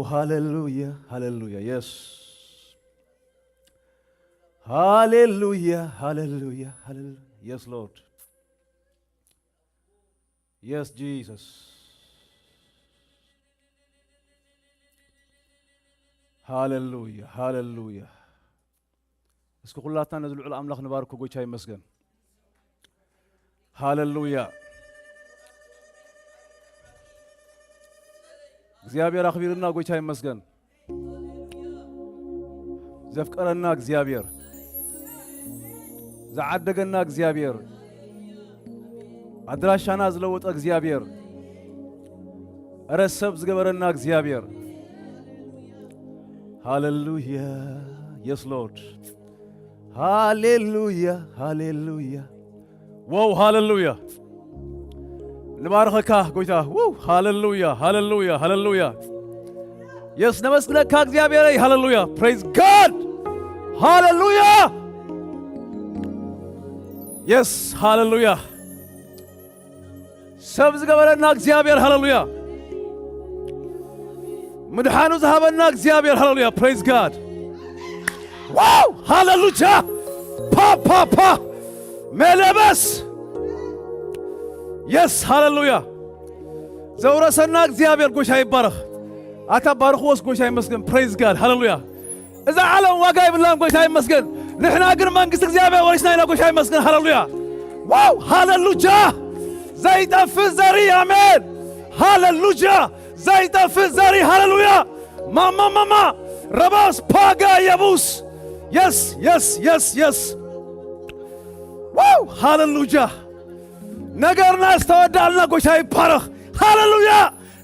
ሃሌሉያ፣ ሃሌሉያ። የስ። ሃሌሉያ፣ ሃሌሉያ፣ ሃሌሉያ። የስ ሎርድ። የስ ጂሰስ። ሃሌሉያ፣ ሃሌሉያ። እስኪ ኩላትና ነዚ ልዑል ኣምላኽ ንባርኮ። ጎይታ ይመስገን። ሃሌሉያ። እግዚኣብሔር ኣኽቢርና። ጎይታ ይመስገን። ዘፍቀረና እግዚኣብሔር፣ ዝዓደገና እግዚኣብሔር፣ ኣድራሻና ዝለወጠ እግዚኣብሔር፣ እረ ሰብ ዝገበረና እግዚኣብሔር። ሃሌሉያ። የስ ሎርድ። ሃሌሉያ፣ ሃሌሉያ። ዋው፣ ሃሌሉያ። ንባርኸካ ጎይታ። ዋው፣ ሃሌሉያ፣ ሃሌሉያ፣ ሃሌሉያ። የስ፣ ነመስግነካ እግዚኣብሔረይ። ሃሌሉያ። ፕሬዝ ጋድ። ሃሌሉያ። የስ፣ ሃሌሉያ። ሰብ ዝገበረና እግዚኣብሔር። ሃሌሉያ። ምድሓኑ ዝሃበና እግዚኣብሔር። ሃሌሉያ። ፕሬዝ ጋድ። ዋው፣ ሃሌሉያ። ፓ፣ ፓ፣ ፓ። ሜለበስ። የስ፣ ሃሌሉያ። ዘውረሰና እግዚኣብሔር ጎይታ ይባረኽ። ኣታ ባርኽዎስ ጎይታ ይመስገን። ፕሬዝ ጋድ። ሃሌሉያ። እዛ ዓለም ዋጋ ይብላን ጎይታ ይመስገን። ንሕና ግን መንግስቲ እግዚኣብሔር ወሪስና ኢና። ጎይታ ይመስገን። ሃሌሉያ። ዋው፣ ሃሌሉያ። ዘይጠፍእ ዘሪ። ኣሜን። ሃሌሉያ። ዘይጠፍእ ዘሪ። ሃሌሉያ። ማማ፣ ማማ። ረባስ ፓጋ የቡስ። የስ፣ የስ፣ የስ፣ የስ። ዋው፣ ሃሌሉያ። ነገርና ዝተወዳልና ጎይታ ይባረኽ። ሃሌሉያ።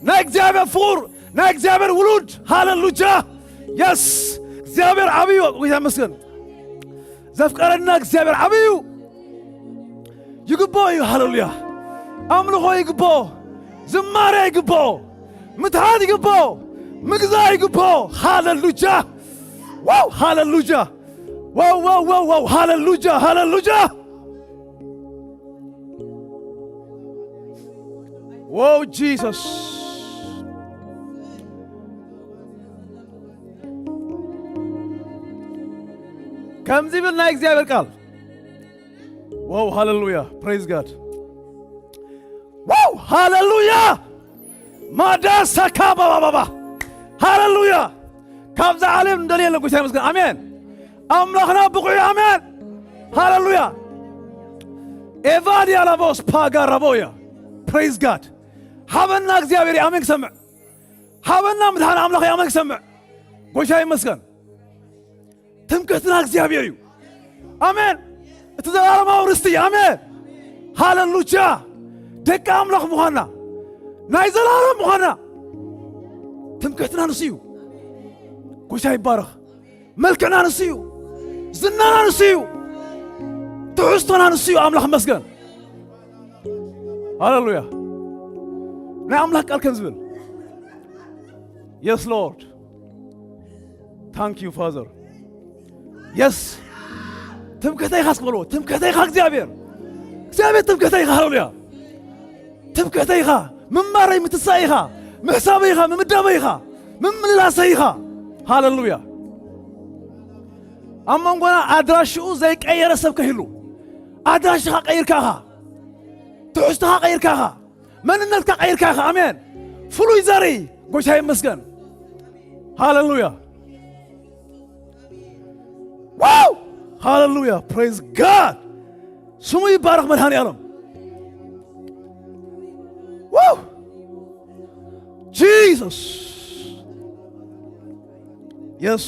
ናይ እግዚኣብሔር ፍቑር፣ ናይ እግዚኣብሔር ውሉድ። ሃሌሉያ። የስ። እግዚኣብሔር ዓብዩ። ጎይታ ይመስገን። ዘፍቀረና እግዚኣብሔር ዓብዩ። ይግብኦ እዩ። ሃሌሉያ። ኣምልኾ ይግብኦ። ዝማሬ ይግብኦ። ምትሓት ይግብኦ። ምግዛእ ይግብኦ። ሃሌሉያ። ዋው፣ ሃሌሉያ። ዋው፣ ዋው፣ ዋው፣ ዋው። ሃሌሉያ፣ ሃሌሉያ። ዋው፣ ጂሰስ። ከምዚ ይብል ናይ እግዚኣብሔር ቃል። ዋው፣ ሃሌሉያ። ፕሬዝ ጋድ። ዋው፣ ሃሌሉያ። ማዳ ሳካ ባባባባ። ሃሌሉያ። ካብዛ ዓለም እንደልየለ ጎይታ ይመስገን። ኣሜን። ኣምላኽና ብቑዕ እዩ። ኣሜን። ሃሌሉያ። ኤቫድያ ላቮስ ፓጋ ራቦያ። ፕሬዝ ጋድ። ሃበና እግዚኣብሔር። ኣሜን። ክሰምዕ። ሃበና ምድሓን ኣምላኽ። ኣሜን። ክሰምዕ። ጎይታ ይመስገን። ትምክሕትና እግዚኣብሔር እዩ። ኣሜን። እቲ ዘላለማዊ ርስቲ። ኣሜን። ሃሌሉያ። ደቂ ኣምላኽ ምዃንና፣ ናይ ዘላለም ምዃንና፣ ትምክሕትና ንሱ እዩ። ጎይታ ይባረኽ። መልክዕና ንሱ እዩ። ዝናና ንሱ እዩ። ትሕዝቶና ንሱ እዩ። ኣምላኽ መስገን። ሃሌሉያ። ናይ ኣምላኽ ቃል ከም ዝብል፣ የስ ሎርድ። ታንክ ዩ ፋዘር። የስ። ትምክሕተይ ኢኻ እስኪ በልዎ። ትምክሕተይ ኢኻ እግዚኣብሔር። እግዚኣብሔር ትምክሕተይ ኢኻ። ሃሌሉያ። ትምክሕተይ ኢኻ። ምማረይ ምትሳእ ኢኻ። ምሕሳበይ ኢኻ። ምምዳበይ ኢኻ። ምምልላሰይ ኢኻ። ሃሌሉያ። ኣብ መንጎና ኣድራሽኡ ዘይቀየረ ሰብ ከይህሉ፣ ኣድራሽኻ ቀይርካ ኢኻ። ትሕዝቶኻ ቀይርካ ኢኻ። መንነትካ ቀይርካ ኢኻ። ኣሜን። ፍሉይ ዘርኢ። ጎይታ ይመስገን። ሃሌሉያ። ዋው! ሃሌሉያ። ፕሬዝ ጋድ። ስሙ ይባረኽ መድኃኔ ዓለም። ዋው! ጂሰስ። የስ።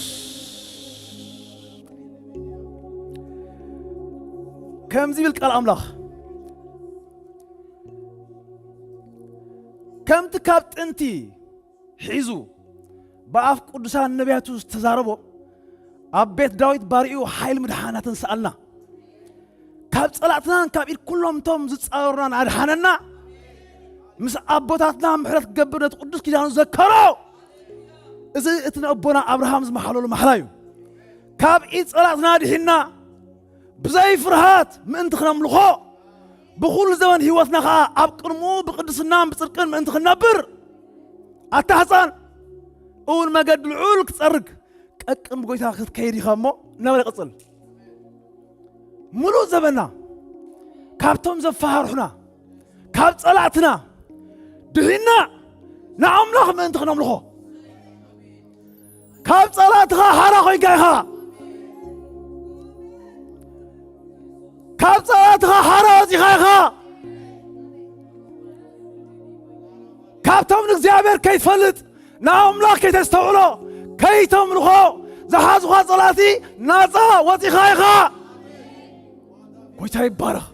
ከምዚ ይብል ቃል ኣምላኽ፣ ከምቲ ካብ ጥንቲ ሒዙ ብኣፍ ቅዱሳን ነቢያቱ ዝተዛረቦ፣ ኣብ ቤት ዳዊት ባሪኡ ሓይሊ ምድሓን ኣተንስኣልና። ካብ ጸላእትናን ካብ ኢድ ኩሎም እቶም ዝጻወሩናን ኣድሓነና። ምስ ኣቦታትና ምሕረት ክገብር ነቲ ቅዱስ ኪዳኑ ዘከሮ። እዚ እቲ ንኣቦና ኣብርሃም ዝመሓለሉ ማሕላ እዩ። ካብ ኢድ ጸላእትና ኣድሒንና፣ ብዘይ ፍርሃት ምእንቲ ክነምልኾ፣ ብኹሉ ዘመን ህይወትና ኸኣ ኣብ ቅድምኡ ብቅድስናን ብጽድቅን ምእንቲ ክንነብር። ኣታ ሕፃን፣ እውን መገዲ ልዑል ክጸርግ ቀቅም ጎይታ ክትከይድ ኢኻ እሞ እናበለ ይቕጽል። ሙሉእ ዘበና ካብቶም ዘፈራርሑና፣ ካብ ጸላእትና ድሒና ንኣምላኽ ምእንቲ ክነምልኾ፣ ካብ ጸላእትኻ ሓራ ኮይንካ ኢኻ። ካብ ጸላእትኻ ሓራ ወጺኻ ኢኻ። ካብቶም ንእግዚኣብሔር ከይትፈልጥ፣ ንኣምላኽ ከይተስተውዕሎ፣ ከይተምልኾ ዝሓዙኻ ጸላእቲ ናጻ ወጺኻ ኢኻ። ጎይታ ይባረኽ።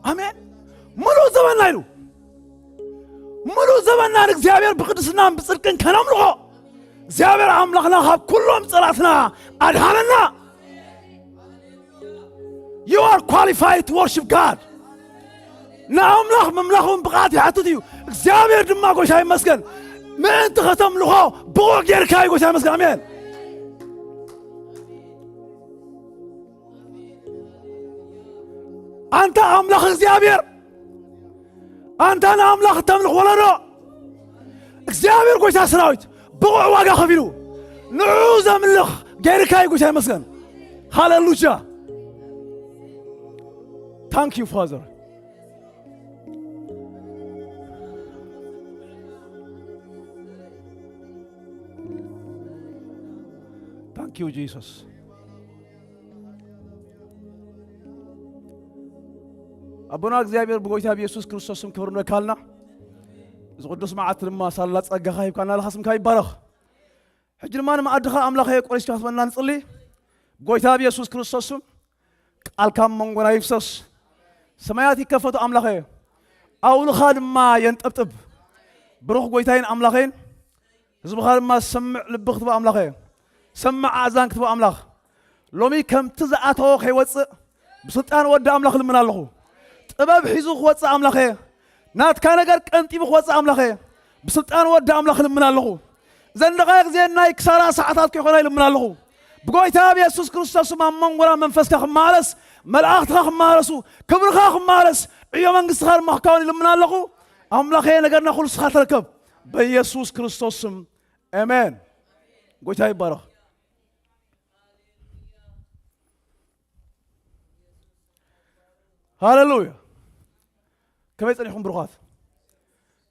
ኣሜን። ሙሉእ ዘበንና ኢሉ፣ ሙሉእ ዘበንና ንእግዚኣብሔር ብቅድስናን ብጽድቅን ከነምልኾ፣ እግዚኣብሔር ኣምላኽና ካብ ኩሎም ጸላእትና ኣድሓነና። You are qualified to worship God. ንኣምላኽ ምምላኽ እውን ብቕዓት ይሓትት እዩ። እግዚኣብሔር ድማ፣ ጎይታ ይመስገን፣ ምእንቲ ከተምልኾ ብቑዕ ጌርካ እዩ። ጎይታ ይመስገን። ኣሜን። ኣንታ ኣምላኽ እግዚኣብሔር፣ ኣንታ ንኣምላኽ እተምልኽ ወለዶ፣ እግዚኣብሔር ጎይታ ሰራዊት ብቑዕ ዋጋ ከፊሉ ንዕኡ ዘምልኽ ጌርካ እዩ። ጎይታ ይመስገን። ሃሌሉያ። Thank you, Father. Thank you, Jesus. ኣቦና እግዚኣብሔር፣ ብጎይታ ብየሱስ ክርስቶስ ስም ክብሪ ንበካልና። እዚ ቅዱስ መዓልቲ ድማ ሳላ ጸጋኻ ሂብካና ኣለኻ፣ ስምካ ይባረኽ። ሕጂ ድማ ንመኣድኻ ኣምላኸ ቆሪስካ ክትበና ንጽሊ። ጎይታ ብየሱስ ክርስቶስ ስም ቃልካ ኣብ መንጎና ይፍሰስ። ሰማያት ይከፈቱ ኣምላኸ፣ ኣውልኻ ድማ የንጠብጥብ። ብሩኽ ጎይታይን ኣምላኸይን፣ ህዝብኻ ድማ ዝሰምዕ ልቢ ክትቦ ኣምላኸ፣ ሰምዕ ኣእዛን ክትቦ ኣምላኽ፣ ሎሚ ከምቲ ዝኣተወ ከይወፅእ ብስልጣን ወዲ ኣምላኽ ልምን ኣለኹ። ጥበብ ሒዙ ክወፅእ ኣምላኸ፣ ናትካ ነገር ቀንጢቡ ክወፅእ ኣምላኸ፣ ብስልጣን ወዲ ኣምላኽ ልምን ኣለኹ። ዘንደቓ ግዜ ናይ ክሳራ ሰዓታት ከይኮና ይልምን ኣለኹ። ብጎይታ ብየሱስ ክርስቶስ ስም ኣብ መንጎና መንፈስካ ክመላለስ፣ መላእኽትኻ ክመላለሱ፣ ክብርኻ ክመላለስ፣ ዕዮ መንግስትኻ ድማ ክካወን ይልምን ኣለኹ። ኣምላኸ፣ ነገርና ኩሉ ንስኻ ተረከብ። በየሱስ ክርስቶስ ስም፣ ኣሜን። ጎይታ ይባረኽ። ሃሌሉያ። ከመይ ጸኒሕኩም ብሩኻት?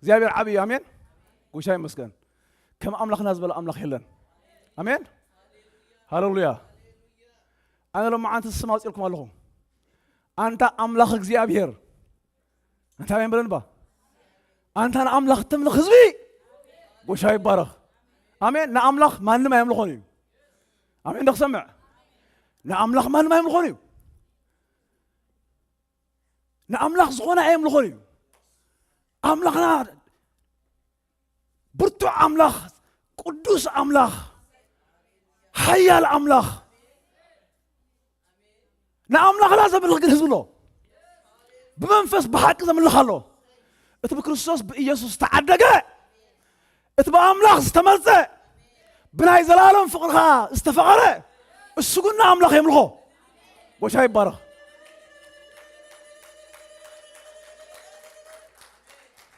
እግዚኣብሔር ዓብዪ እዩ። ኣሜን። ጎይታ ይመስገን። ከም ኣምላኽና ዝበለ ኣምላኽ የለን። ኣሜን። ሃሌሉያ። ኣነ ሎማዓንቲ ስም ኣውፅኤልኩም ኣለኹ። ኣንታ ኣምላኽ እግዚኣብሔር፣ ኣንታ ኣሜን በለንባ። ኣንታ ንኣምላኽ እተምልኽ ህዝቢ፣ ጎይታ ይባረኽ። ኣሜን። ንኣምላኽ ማንም ኣየምልኾን እዩ። ኣሜን። ዶ ክሰምዕ? ንኣምላኽ ማንም ኣየምልኾን እዩ። ንኣምላኽ ዝኾነ ኣየምልኾን እዩ። ኣምላኽና ብርቱዕ ኣምላኽ፣ ቅዱስ ኣምላኽ፣ ሓያል ኣምላኽ። ንኣምላኽና ዘምልኽ ግን ህዝቢ ኣሎ። ብመንፈስ ብሓቂ ዘምልኽ ኣሎ። እቲ ብክርስቶስ ብኢየሱስ ዝተዓደገ፣ እቲ ብኣምላኽ ዝተመርጸ፣ ብናይ ዘላለም ፍቕርኻ ዝተፈቐረ፣ እሱ ግን ንኣምላኽ የምልኾ። ጎይታ ይባረኽ።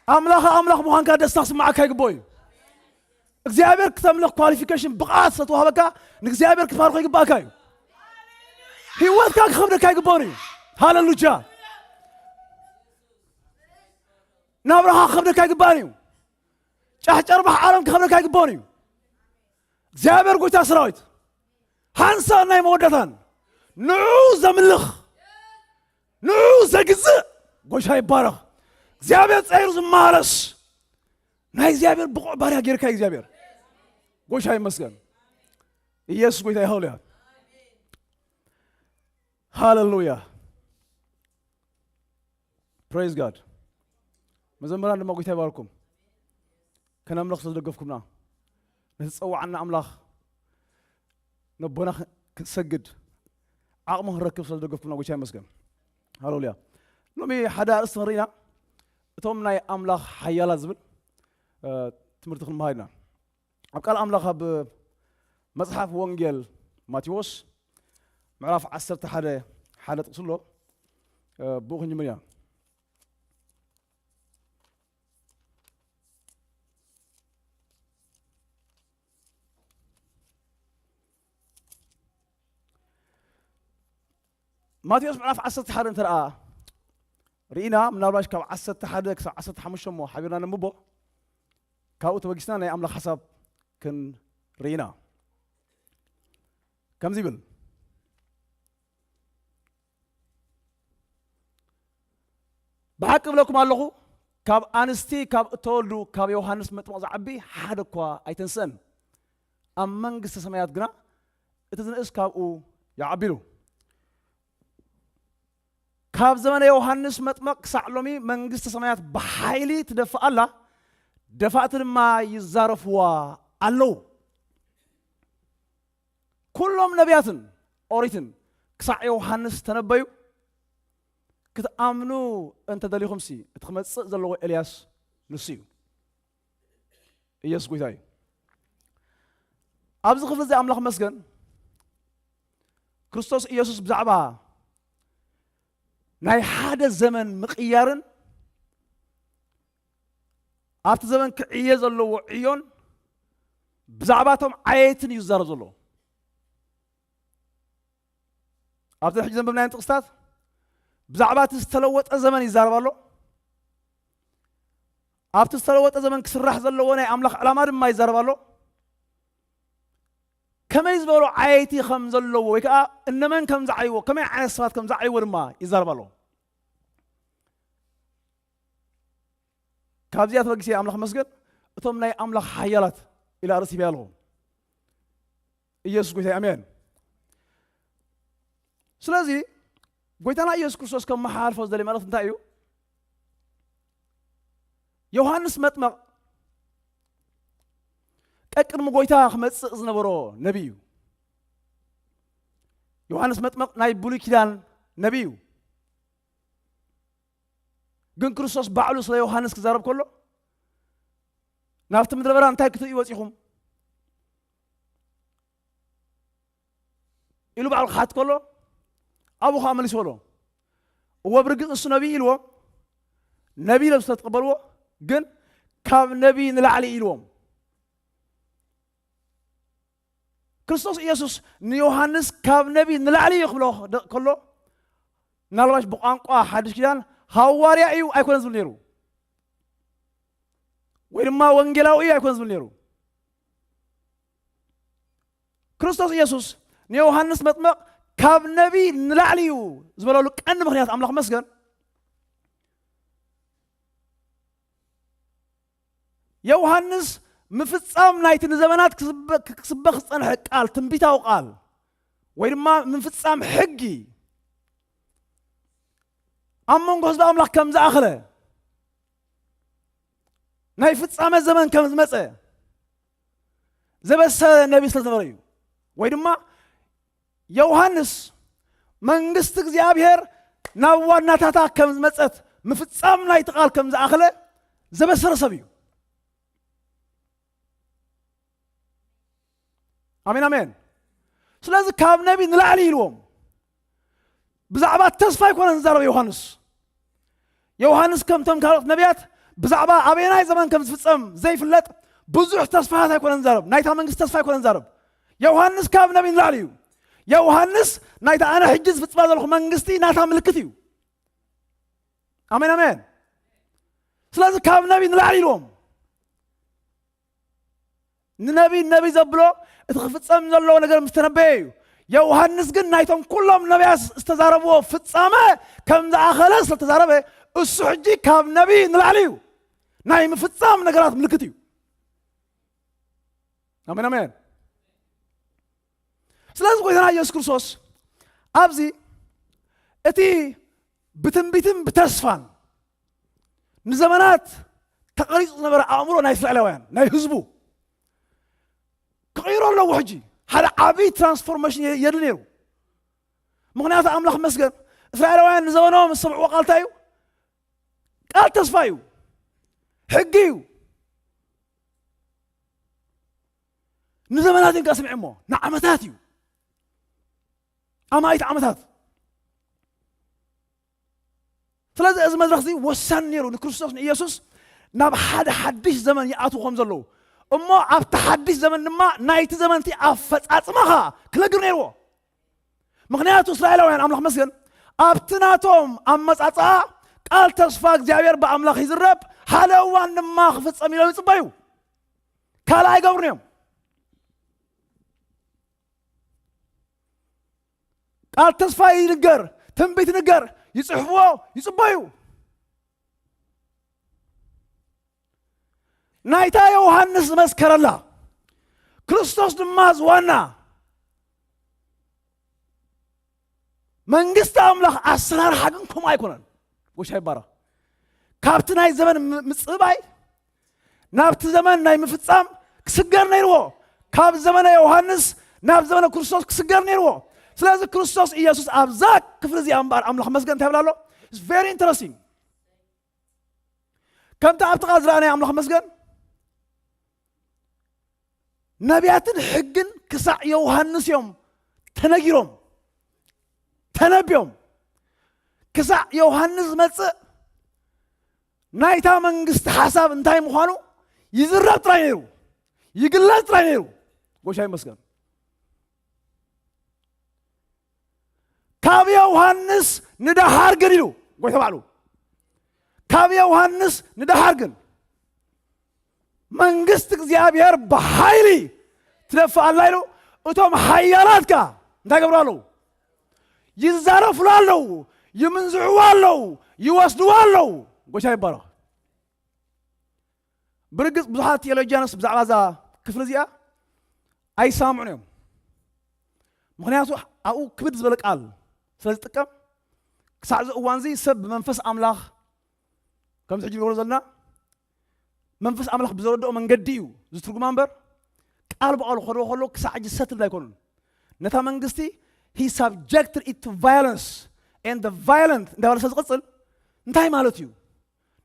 ኣምላኽ ኣምላኽ ምዃንካ ደስታ ክስምዓካ ይግብኦ እዩ። እግዚኣብሔር ክተምልኽ ኳሊፊኬሽን፣ ብቕዓት ስለተዋህበካ ንእግዚኣብሔር ክትባርኾ ይግባእካ እዩ። ህይወትካ ክኸብደካ ይግብኦን እዩ። ሃሌሉያ። ናብራኻ ክኸብደካ ይግባእን እዩ። ጫሕጨርባሕ ዓለም ክኸብደካ ይግብኦን እዩ። እግዚኣብሔር ጎይታ ሰራዊት፣ ሓንሳእ ናይ መወዳእታን ንዑ ዘምልኽ፣ ንዑ ዘግዝእ፣ ጎይታ ይባረኽ። እግዚኣብሔር ጸይሩ ዝመላለስ ናይ እግዚኣብሔር ብቑዕ ባርያ ጌርካ እዩ እግዚኣብሔር። ጎይታ ይመስገን። ኢየሱስ ጎይታ እዩ። ሃሌሉያ። ሃሌሉያ። ፕሬዝ ጋድ። መዘምራን ድማ ጎይታ ይባርኩም። ከነምልኽ ስለ ዝደገፍኩምና፣ ነቲ ዝጸዋዓና ኣምላኽ ነቦና ክንሰግድ ዓቕሚ ክንረክብ ስለ ዝደገፍኩምና ጎይታ ይመስገን። ሃሌሉያ። ሎሚ ሓደ ኣርእስቲ ክንርኢ ኢና። እቶም ናይ ኣምላኽ ሓያላት ዝብል፣ እ፣ ትምህርቲ ክንመሃር ኢና። ኣብ ቃል ኣምላኽ ኣብ መጽሓፍ ወንጌል ማቴዎስ ምዕራፍ ዓሰርተ ሓደ ሓደ ጥቕሲ ኣሎ። እ፣ ብኡ ክንጅምር ኢና። ማቴዎስ ምዕራፍ ዓሰርተ ሓደ እንተ ደኣ ርኢና፣ ምናልባሽ ካብ ዓሰርተ ሓደ ክሳብ ዓሰርተ ሓሙሽተ እሞ ሓቢርና ነንብቦ። ካብኡ ተበጊስና ናይ ኣምላኽ ሓሳብ ክንርኢ ኢና። ከምዚ ይብል፣ "ብሓቂ እብለኩም ኣለኹ፣ ካብ ኣንስቲ ካብ እተወልዱ ካብ ዮሃንስ መጥምቕ ዝዓቢ ሓደ እኳ ኣይተንስአን። ኣብ መንግስቲ ሰማያት ግና እቲ ዝንእስ ካብኡ ይዓቢ" ኢሉ። ካብ ዘመነ ዮሃንስ መጥመቕ ክሳዕ ሎሚ መንግስቲ ሰማያት ብሓይሊ ትደፍእ ኣላ፣ ደፋእቲ ድማ ይዛረፍዋ ኣለዉ። ኩሎም ነቢያትን ኦሪትን ክሳዕ ዮሃንስ ተነበዩ። ክትኣምኑ እንተ ደሊኹምሲ፣ እቲ ክመጽእ ዘለዎ ኤልያስ ንሱ እዩ። ኢየሱስ ጎይታ እዩ። ኣብዚ ክፍሊ እዚ ኣምላኽ መስገን፣ ክርስቶስ ኢየሱስ ብዛዕባ ናይ ሓደ ዘመን ምቕያርን ኣብቲ ዘመን ክዕየ ዘለዎ ዕዮን ብዛዕባ እቶም ዓየይትን እዩ ዝዛረብ ዘሎ። ኣብዘን ሕጂ ዘንበብናየን ጥቕስታት ብዛዕባ እቲ ዝተለወጠ ዘመን ይዛረብ ኣሎ። ኣብቲ ዝተለወጠ ዘመን ክስራሕ ዘለዎ ናይ ኣምላኽ ዕላማ ድማ ይዛረብ ኣሎ። ከመይ ዝበሉ ዓየይቲ ከም ዘለዎ ወይ ከዓ እነመን ከም ዝዓይዎ፣ ከመይ ዓይነት ሰባት ከም ዝዓይዎ ድማ ይዛረብ ኣሎ። ካብዚኣ ተበጊሰ ኣምላኽ መስገን፣ እቶም ናይ ኣምላኽ ሓያላት ኢለ ኣርእስቲ ሂበያ ኣለኹ። ኢየሱስ ጎይታ እዩ፣ ኣሜን። ስለዚ ጎይታና ኢየሱስ ክርስቶስ ከመሓላልፎ ዝደለየ መልእኽቲ እንታይ እዩ? ዮሃንስ መጥመቕ ቀቅድሚ ጎይታ ክመጽእ ዝነበሮ ነቢይ እዩ። ዮሃንስ መጥመቕ ናይ ብሉይ ኪዳን ነቢይ እዩ። ግን ክርስቶስ ባዕሉ ስለ ዮሃንስ ክዛረብ ከሎ፣ "ናብቲ ምድረ በዳ እንታይ ክትርእዩ ወጺኹም?" ኢሉ ባዕሉ ክሓት ከሎ፣ ኣብኡ ኸዓ መሊሱ በሎ፣ "እወ፣ ብርግጽ ንሱ ነቢይ" ኢልዎም። ነቢይ ኢሎም ስለ ተቐበልዎ፣ ግን ካብ ነቢይ ንላዕሊ ኢልዎም። ክርስቶስ ኢየሱስ ንዮሃንስ ካብ ነቢይ ንላዕሊ እዩ ክብሎ ደ-፣ ከሎ፣ ምናልባሽ ብቋንቋ ሓድሽ ኪዳን ሃዋርያ እዩ ኣይኮነን ዝብል ነይሩ፣ ወይ ድማ ወንጌላዊ እዩ ኣይኮነን ዝብል ነይሩ። ክርስቶስ ኢየሱስ ንዮሃንስ መጥመቕ ካብ ነቢይ ንላዕሊ እዩ ዝበለሉ ቀንዲ ምኽንያት፣ ኣምላኽ መስገን፣ ዮሃንስ ምፍጻም ናይቲ ንዘመናት ክስበ-፣ ክስበኽ ዝጸንሐ ቃል፣ ትንቢታዊ ቃል፣ ወይ ድማ ምፍጻም ሕጊ ኣብ መንጎ ህዝቢ ኣምላኽ ከም ዝኣኸለ፣ ናይ ፍጻመ ዘመን ከም ዝመጸ ዘበሰረ ነቢ ስለ ዝነበረ እዩ። ወይ ድማ ዮሃንስ መንግስቲ እግዚኣብሔር ናብ ዋናታታ ከም ዝመጸት፣ ምፍጻም ናይቲ ቃል ከም ዝኣኸለ ዘበሰረ ሰብ እዩ። ኣሜን፣ ኣሜን። ስለዚ ካብ ነቢ ንላዕሊ ኢልዎም። ብዛዕባ ተስፋ ኣይኮነን ዝዛረብ ዮሃንስ። ዮሃንስ ከምቶም ካልኦት ነቢያት ብዛዕባ ኣበየናይ ዘመን ከም ዝፍጸም ዘይፍለጥ ብዙሕ ተስፋታት ኣይኮነን ዝዛረብ። ናይታ መንግስቲ ተስፋ ኣይኮነን ዝዛረብ። ዮሃንስ ካብ ነቢ ንላዕሊ እዩ። ዮሃንስ ናይታ ኣነ ሕጂ ዝፍጽማ ዘለኹ መንግስቲ ናታ ምልክት እዩ። ኣሜን፣ ኣሜን። ስለዚ ካብ ነቢ ንላዕሊ ኢልዎም። ንነቢ ነቢ ዘብሎ እቲ ክፍጸም ዘለዎ ነገር ምስ ተነበየ እዩ። ዮሃንስ ግን ናይቶም ኩሎም ነቢያት ዝተዛረብዎ ፍጻመ ከም ዝኣኸለ ስለ ተዛረበ፣ እሱ ሕጂ ካብ ነቢ ንላዕሊ እዩ። ናይ ምፍጻም ነገራት ምልክት እዩ። ኣሜን፣ ኣሜን። ስለዚ ጎይታና ኢየሱስ ክርስቶስ ኣብዚ እቲ ብትንቢትን ብተስፋን ንዘመናት ተቐሪጹ ዝነበረ ኣእምሮ ናይ እስራኤላውያን፣ ናይ ህዝቡ ክቕይሮ ኣለዎ። ሕጂ ሓደ ዓብዪ ትራንስፎርሜሽን የ-፣ የድሊ ነይሩ። ምኽንያቱ ኣምላኽ መስገን፣ እስራኤላውያን ንዘመኖም ዝሰምዕዎ ቃል እንታይ እዩ? ቃል ተስፋ እዩ፣ ሕጊ እዩ። ንዘመናት እዮም ከኣ ሰሚዖሞ፣ ንዓመታት እዩ፣ ኣማኢት ዓመታት። ስለዚ እዚ መድረኽ እዚ ወሳኒ ነይሩ ንክርስቶስ ንኢየሱስ ናብ ሓደ ሓድሽ ዘመን ይኣትዉ ከም ዘለዉ፣ እሞ ኣብቲ ሓድሽ ዘመን ድማ ናይቲ ዘመንቲ ኣፈጻጽማ ኸኣ ክነግር ነይርዎ። ምኽንያቱ እስራኤላውያን፣ ኣምላኽ መስገን፣ ኣብቲ ናቶም ኣመጻጽኣ ቃል ተስፋ እግዚኣብሔር ብኣምላኽ ይዝረብ፣ ሓደ እዋን ድማ ክፍጸም ኢሎም ይጽበዩ። ካልእ ኣይገብሩን እዮም። ቃል ተስፋ ይንገር፣ ትንቢት ይንገር፣ ይጽሕፍዎ፣ ይጽበዩ። ናይታ ዮሃንስ ዝመስከረላ፣ ክርስቶስ ድማ ዝዋና መንግስቲ ኣምላኽ ኣሰራርሓ ግን ከምኡ ኣይኮነን። ጎይታ ይባረኽ። ካብቲ ናይ ዘመን ም-፣ ምጽባይ ናብቲ ዘመን ናይ ምፍጻም ክስገር ነይርዎ። ካብ ዘመነ ዮሃንስ ናብ ዘመነ ክርስቶስ ክስገር ነይርዎ። ስለዚ ክርስቶስ ኢየሱስ ኣብዛ ክፍሊ እዚኣ እምበኣር ኣምላኽ መስገን እንታይ ይብል ኣሎ? It's very interesting። ከምቲ ኣብቲ ቃል ዝረኣናዮ ኣምላኽ መስገን፣ ነቢያትን ሕግን ክሳዕ ዮሃንስ እዮም ተነጊሮም፣ ተነቢዮም። ክሳዕ ዮሃንስ ዝመጽእ ናይታ መንግስቲ ሓሳብ እንታይ ምዃኑ ይዝረብ ጥራይ ነይሩ፣ ይግለጽ ጥራይ ነይሩ። ጎይታ ይመስገን። ካብ ዮሃንስ ንደሓር ግን ኢሉ ጎይታ ባዕሉ፣ ካብ ዮሃንስ ንደሓር ግን መንግስቲ እግዚኣብሔር ብሓይሊ ትደፍእ ኣላ ኢሉ፣ እቶም ሓያላት ከኣ እንታይ ገብሩ ኣለዉ? ይዛረፉላ ኣለዉ፣ ይምንዝዕዋ ኣለዉ፣ ይወስድዋ ኣለዉ። ጎይታ ይባረኽ። ብርግጽ ብዙሓት ቴዎሎጂያንስ ብዛዕባ እዛ ክፍሊ እዚኣ ኣይሳምዑን እዮም። ምኽንያቱ ኣብኡ ክብድ ዝበለ ቃል ስለ ዝጥቀም፣ ክሳዕ እዚ እዋን እዚ ሰብ ብመንፈስ ኣምላኽ፣ ከምዚ ሕጂ ንገብሮ ዘለና፣ መንፈስ ኣምላኽ ብዘረድኦ መንገዲ እዩ ዝትርጉማ እምበር፣ ቃል ብቓሉ ክኸድዎ ከሎ ክሳዕ ሕጂ ሰትልድ ኣይኮኑን። ነታ መንግስቲ he subjected it to violence and the violent እንዳበለ ስለ ዝቕጽል እንታይ ማለት እዩ?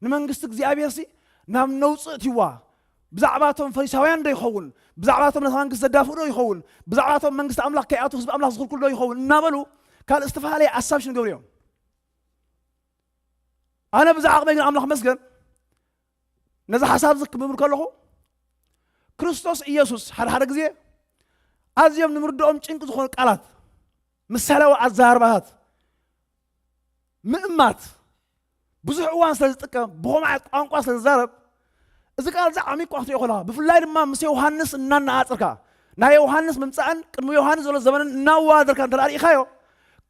ንመንግስቲ እግዚኣብሔር ሲ ናብ ነውጽእ እትይዋ። ብዛዕባ እቶም ፈሪሳውያን ዶ ይኸውን? ብዛዕባ እቶም ነታ መንግስቲ ዘዳፍኡ ዶ ይኸውን? ብዛዕባ እቶም መንግስቲ ኣምላኽ ከይኣቱ ህዝቢ ኣምላኽ ዝኽልክሉ ዶ ይኸውን? እናበሉ ካልእ ዝተፈላለየ ኣሳብሽን ይገብሩ እዮም። ኣነ ብዛ ዓቕመይ ግን ኣምላኽ መስገን ነዚ ሓሳብ እዚ ክምርምር ከለኹ ክርስቶስ ኢየሱስ ሓደ ሓደ ግዜ ኣዝዮም ንምርድኦም ጭንቂ ዝኾኑ ቃላት፣ ምሳሌያዊ ኣዘራርባታት፣ ምእማት ብዙሕ እዋን ስለ ዝጥቀም፣ ብኸምኡ ዓይነት ቋንቋ ስለ ዝዛረብ፣ እዚ ቃል እዚ ዓሚቕ እኳ ክትሪኦ ከለኻ፣ ብፍላይ ድማ ምስ ዮሃንስ እናነኣጸርካ፣ ናይ ዮሃንስ ምምጻእን ቅድሚ ዮሃንስ ዘሎ ዘመንን እናወዳደርካ እንተ ደኣ ርኢኻዮ፣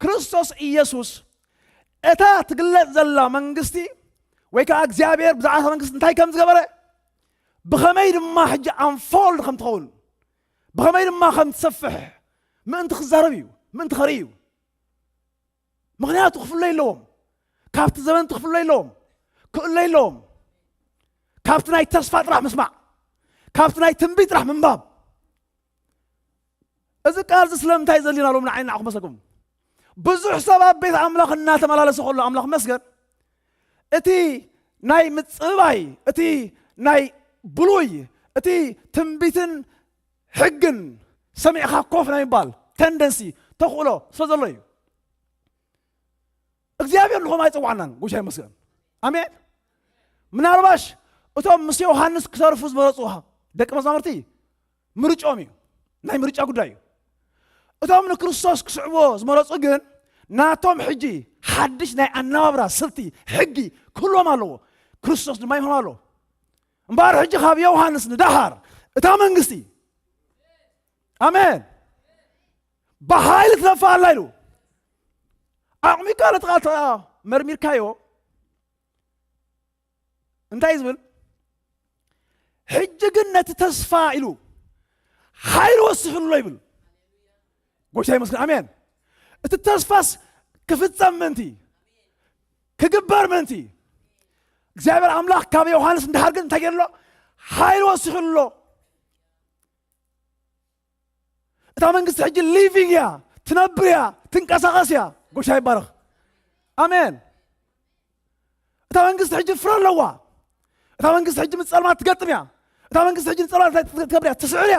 ክርስቶስ ኢየሱስ እታ ትግለጽ ዘላ መንግስቲ ወይ ከኣ እግዚኣብሔር ብዛዕባ እታ መንግስቲ እንታይ ከም ዝገበረ፣ ብኸመይ ድማ ሕጂ ኣንፎልድ ከም ትኸውን፣ ብኸመይ ድማ ከም ትሰፍሕ ምእንቲ ክዛረብ እዩ፣ ምእንቲ ከርኢ እዩ። ምኽንያቱ ክፍለዩ ኣለዎም። ካብቲ ዘመንቲ ክፍለዩ ኣለዎም። ክእለዩ ኣለዎም። ካብቲ ናይ ተስፋ ጥራሕ ምስማዕ፣ ካብቲ ናይ ትንቢት ጥራሕ ምንባብ። እዚ ቃል እዚ ስለምንታይ ዘድልዩና ሎም ንዓይ ንዓኹም መሰልኩም? ብዙሕ ሰብ ኣብ ቤት ኣምላኽ እናተመላለሰ ከሎ ኣምላኽ መስገን፣ እቲ ናይ ምጽባይ፣ እቲ ናይ ብሉይ፣ እቲ ትንቢትን ሕግን ሰሚዕኻ ኮፍ ናይ ምባል ተንደንሲ፣ ተኽእሎ ስለ ዘሎ እዩ። እግዚኣብሔር ንኸም ኣይጸዋዕናን፣ ጎይታ ይመስገን። ኣሜን። ምናልባሽ እቶም ምስ ዮሃንስ ክተርፉ ዝመረጹ ደቂ መዛሙርቲ ምርጫኦም እዩ፣ ናይ ምርጫ ጉዳይ እዩ። እቶም ንክርስቶስ ክስዕብዎ ዝመረጹ ግን ናቶም ሕጂ ሓድሽ ናይ ኣነባብራ ስልቲ፣ ሕጊ ክህልዎም ኣለዎ። ክርስቶስ ድማ ይምህሮም ኣለዎ። እምበኣር ሕጂ ካብ ዮሃንስ ንደሓር እታ መንግስቲ፣ ኣሜን፣ ብሓይሊ ትነፍእ ኣላ ኢሉ ኣቕሚካ ነቲ ቃል ተኣ መርሚርካዮ እንታይ እዩ ዝብል? ሕጂ ግን ነቲ ተስፋ ኢሉ ሓይሊ ወሲኹ ኣሎ ይብል። ጎይታ ይመስገን። ኣሜን። እቲ ተስፋስ ክፍጸም ምእንቲ፣ ክግበር ምእንቲ፣ እግዚኣብሔር ኣምላኽ ካብ ዮሃንስ እንድሓር ግን እንታይ ገይሩ ኣሎ? ሓይሊ ወሲኹ ኣሎ። እታ መንግስቲ ሕጂ ሊቪንግ እያ፣ ትነብር እያ፣ ትንቀሳቐስ እያ። ጎይታ ይባረኽ። ኣሜን። እታ መንግስቲ ሕጂ ፍረ ኣለዋ። እታ መንግስቲ ሕጂ ምስ ጸልማት ትገጥም እያ። እታ መንግስቲ ሕጂ ንጸልማት እንታይ ትገብር እያ? ትስዕር እያ።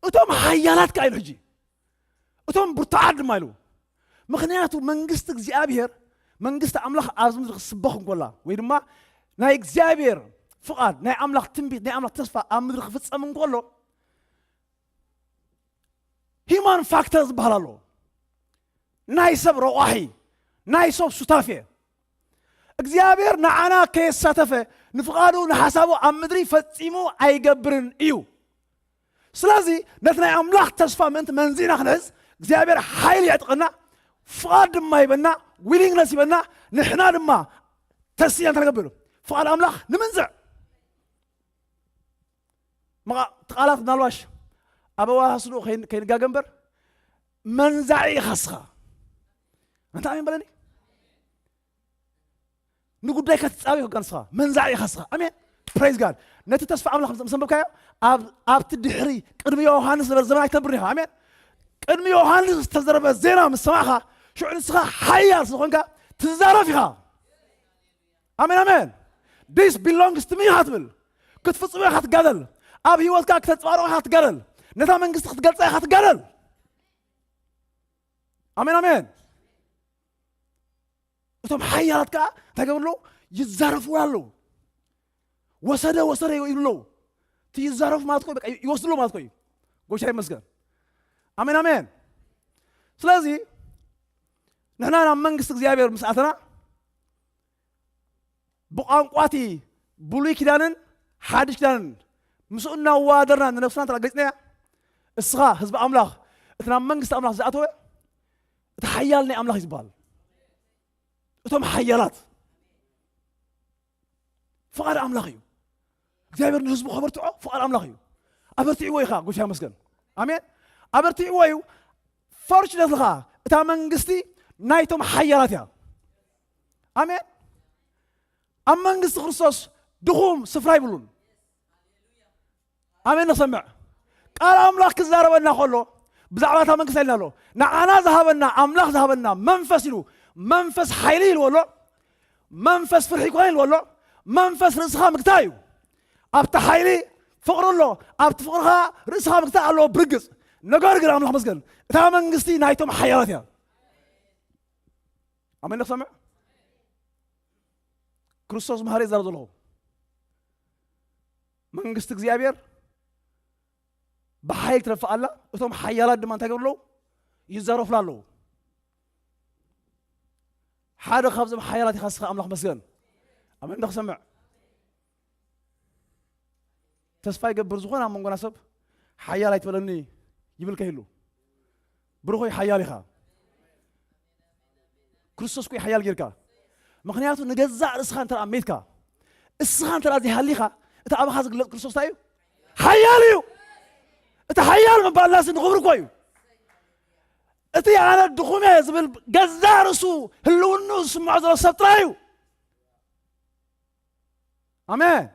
እቶም ሓያላት ከኣ ኢሉ ሕጂ፣ እቶም ብርቱዓት ድማ ኢሉ። ምኽንያቱ መንግስቲ እግዚኣብሔር፣ መንግስቲ ኣምላኽ ኣብዚ ምድሪ ክስበኽ እንኮላ፣ ወይ ድማ ናይ እግዚኣብሔር ፍቓድ፣ ናይ ኣምላኽ ትንቢት፣ ናይ ኣምላኽ ተስፋ ኣብ ምድሪ ክፍጸም እንከሎ፣ ማን ፋክተር ዝበሃል ኣሎ። ናይ ሰብ ረቋሒ፣ ናይ ሰብ ሱታፌ። እግዚኣብሔር ንዓና ከየሳተፈ ንፍቓዱ ንሓሳቡ ኣብ ምድሪ ፈጺሙ ኣይገብርን እዩ። ስለዚ ነቲ ናይ ኣምላኽ ተስፋ ምእንቲ መንዚና ክንሕዝ እግዚኣብሔር ሓይሊ የዕጥቐና፣ ፍቓድ ድማ ይበና፣ ዊሊንግነስ ይበና። ንሕና ድማ ተስያ እንታይ ንገብር? ፍቓድ ኣምላኽ ንምንዝዕ። መቓ-፣ እቲ ቃላት ምናልባሽ ኣብ ኣወሃስንኡ ከይን-፣ ከይንጋገ እምበር፣ መንዛዒ ኢኻ እስኻ። ኣንታ ኣሜን በለኒ። ንጉዳይ ከትጻበ ይኸካ ንስኻ። መንዛዒ ኢኻ እስኻ። ኣሜን። ፕሬዝ ጋድ። ነቲ ተስፋ ኣምላኽ ምስ ኣንበብካዮ፣ ኣብ-፣ ኣብቲ ድሕሪ ቅድሚ ዮሃንስ ዝነበረ ዘመን ኣይትነብርን ኢኻ። ኣሜን። ቅድሚ ዮሃንስ ዝተዘረበ ዜና ምስ ሰማዕኻ፣ ሽዑ ንስኻ ሓያል ስለ ዝኾንካ ትዛረፍ ኢኻ። ኣሜን፣ ኣሜን። This belongs to me ኢኻ ትብል። ክትፍጽሞ ኢኻ ትጋደል። ኣብ ህይወትካ ክተንጸባርቖ ኢኻ ትጋደል። ነታ መንግስቲ ክትገልጻ ኢኻ ትጋደል። ኣሜን፣ ኣሜን። እቶም ሓያላት ከኣ እንታይ ገብሩ ኣለዉ? ይዛረፉ ኣለዉ። ወሰደ ወሰደ ይብሉ ኣለዉ። እቲ ይዛረፉ ማለት እኮ በቃ ይወስዱ ኣለዉ ማለት እኮ እዩ። ጎይታ ይመስገን። ኣሜን፣ ኣሜን። ስለዚ ንሕና ናብ መንግስቲ እግዚኣብሔር ምስ ኣተና ብቋንቋ እቲ ብሉይ ኪዳንን ሓድሽ ኪዳንን ምስኡ እናወዳደርና ንነብስና እንተ ገሊጽናያ፣ እስኻ ህዝቢ ኣምላኽ፣ እቲ ናብ መንግስቲ ኣምላኽ ዝኣተወ፣ እቲ ሓያል ናይ ኣምላኽ እዩ ዝበሃል። እቶም ሓያላት ፍቓድ ኣምላኽ እዩ። እግዚኣብሔር ንህዝቡ ከበርትዖ ፍቓድ ኣምላኽ እዩ። ኣበርቲዕዎ እዩ ኸዓ፣ ጎይታ ይመስገን። ኣሜን። ኣበርቲዕዎ እዩ። ፎርቹነትሊ ኸዓ እታ መንግስቲ ናይቶም ሓያላት እያ። ኣሜን። ኣብ መንግስቲ ክርስቶስ ድኹም ስፍራ ይብሉን። ኣሜን። ንሰምዕ። ቃል ኣምላኽ ክዛረበና ከሎ፣ ብዛዕባ እታ መንግስቲ ኢልና ኣሎ። ንዓና ዝሃበና፣ ኣምላኽ ዝሃበና መንፈስ ኢሉ፣ መንፈስ ሓይሊ ኢልዎ ኣሎ፣ መንፈስ ፍርሒ ይኮነ ኢልዎ ኣሎ፣ መንፈስ ርእስኻ ምግታእ እዩ። ኣብቲ ሓይሊ ፍቕሪ ኣሎ፣ ኣብቲ ፍቕርኻ ርእስኻ ምግታእ ኣለዎ ብርግጽ። ነገር ግን ኣምላኽ መስገን፣ እታ መንግስቲ ናይቶም ሓያላት እያ። ኣሜን። ንሰምዕ። ክርስቶስ መሃሪ ይዛረብ ዘለኹ። መንግስቲ እግዚኣብሔር ብሓይል ትረፍእ ኣላ። እቶም ሓያላት ድማ እንታይ ገብሩ ኣለዉ? ይዛረፉላ ኣለዉ። ሓደ ካብዞም ሓያላት ኢኻ እስኻ፣ ኣምላኽ መስገን። ኣሜን። እንዶ ክሰምዕ። ተስፋ ይገብር ዝኾነ ኣብ መንጎና ሰብ ሓያል ኣይትበለኒ ይብል ከይህሉ። ብሩኾይ ሓያል ኢኻ። ክርስቶስ እኮ እዩ ሓያል ጌርካ። ምኽንያቱ ንገዛእ ርእስኻ እንተ ደኣ ሜትካ፣ እስኻ እንተ ደኣ ዘይሃሊኻ፣ እቲ ኣባኻ ዝግለጽ ክርስቶስ እንታይ እዩ? ሓያል እዩ። እቲ ሓያል ምባልና ንኽብሪ እኮ እዩ። እቲ ኣነ ድኹም እየ ዝብል ገዛእ ርእሱ ህልውንኡ ዝስምዖ ዘሎ ሰብ ጥራይ እዩ። ኣሜን።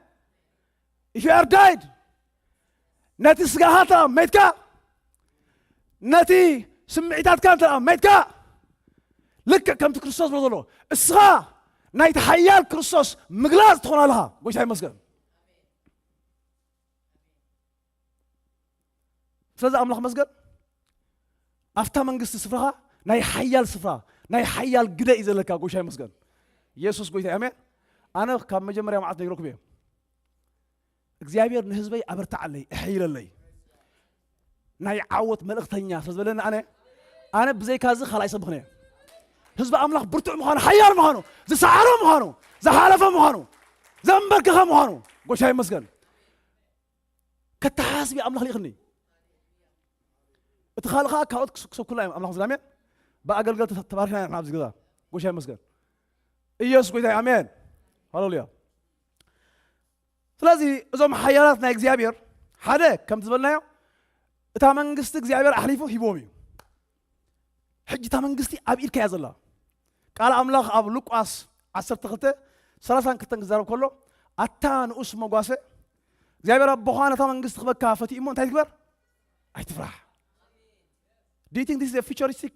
If you are died፣ ነቲ ስጋኻ እንተ ደኣ ሜትካ፣ ነቲ ስምዒታትካ እንተ ደኣ ሜትካ፣ ልክዕ ከምቲ ክርስቶስ ዝብሎ ዘሎ፣ እስኻ ናይቲ ሓያል ክርስቶስ ምግላጽ ትኾን ኣለኻ። ጎይታ ይመስገን። ስለዚ ኣምላኽ መስገን፣ ኣብታ መንግስቲ ስፍራኻ ናይ ሓያል ስፍራ፣ ናይ ሓያል ግደ እዩ ዘለካ። ጎይታ ይመስገን። ኢየሱስ ጎይታ እዩ። ኣሜን። ኣነ ካብ መጀመርያ መዓት ነግረኩም እየ። እግዚኣብሔር ንህዝበይ ኣበርትዓለይ፣ እሕይለለይ። ናይ ዓወት መልእኽተኛ ስለ ዝበለኒ ኣነ፣ ኣነ ብዘይካ እዚ ካልኣይ ሰብኽን እየ። ህዝቢ ኣምላኽ ብርቱዕ ምዃኑ፣ ሓያል ምዃኑ፣ ዝሰዓሮ ምዃኑ፣ ዝሓለፈ ምዃኑ፣ ዘንበርከኸ ምዃኑ፣ ጎይታ ይመስገን። ከተሓሳስብ ኣምላኽ ልኢኽኒ። እቲ ካልእ ኸዓ ካልኦት ክስ-፣ ክሰብኩልና እዮም ኣምላኽ ዝብል። ኣሜን። ብኣገልገልቲ ተባሪኽና ኢና ኣብዚ ገዛ። ጎይታ ይመስገን። ኢየሱስ ጎይታ እዩ። ኣሜን። ሃሌሉያ። ስለዚ እዞም ሓያላት ናይ እግዚኣብሔር ሓደ ከምቲ ዝበልናዮ እታ መንግስቲ እግዚኣብሔር ኣሕሊፉ ሂብዎም እዩ። ሕጂ እታ መንግስቲ ኣብ ኢድካ እያ ዘላ። ቃል ኣምላኽ ኣብ ሉቃስ ዓሰርተ ክልተ ሰላሳን ክልተን ክዛረብ ከሎ፣ ኣታ ንኡስ መጓሰ፣ እግዚኣብሔር ኣቦኻ ነታ መንግስቲ ክበካ ፈትዩ እሞ እንታይ ትግበር? ኣይትፍራሕ። Do you think this is a futuristic?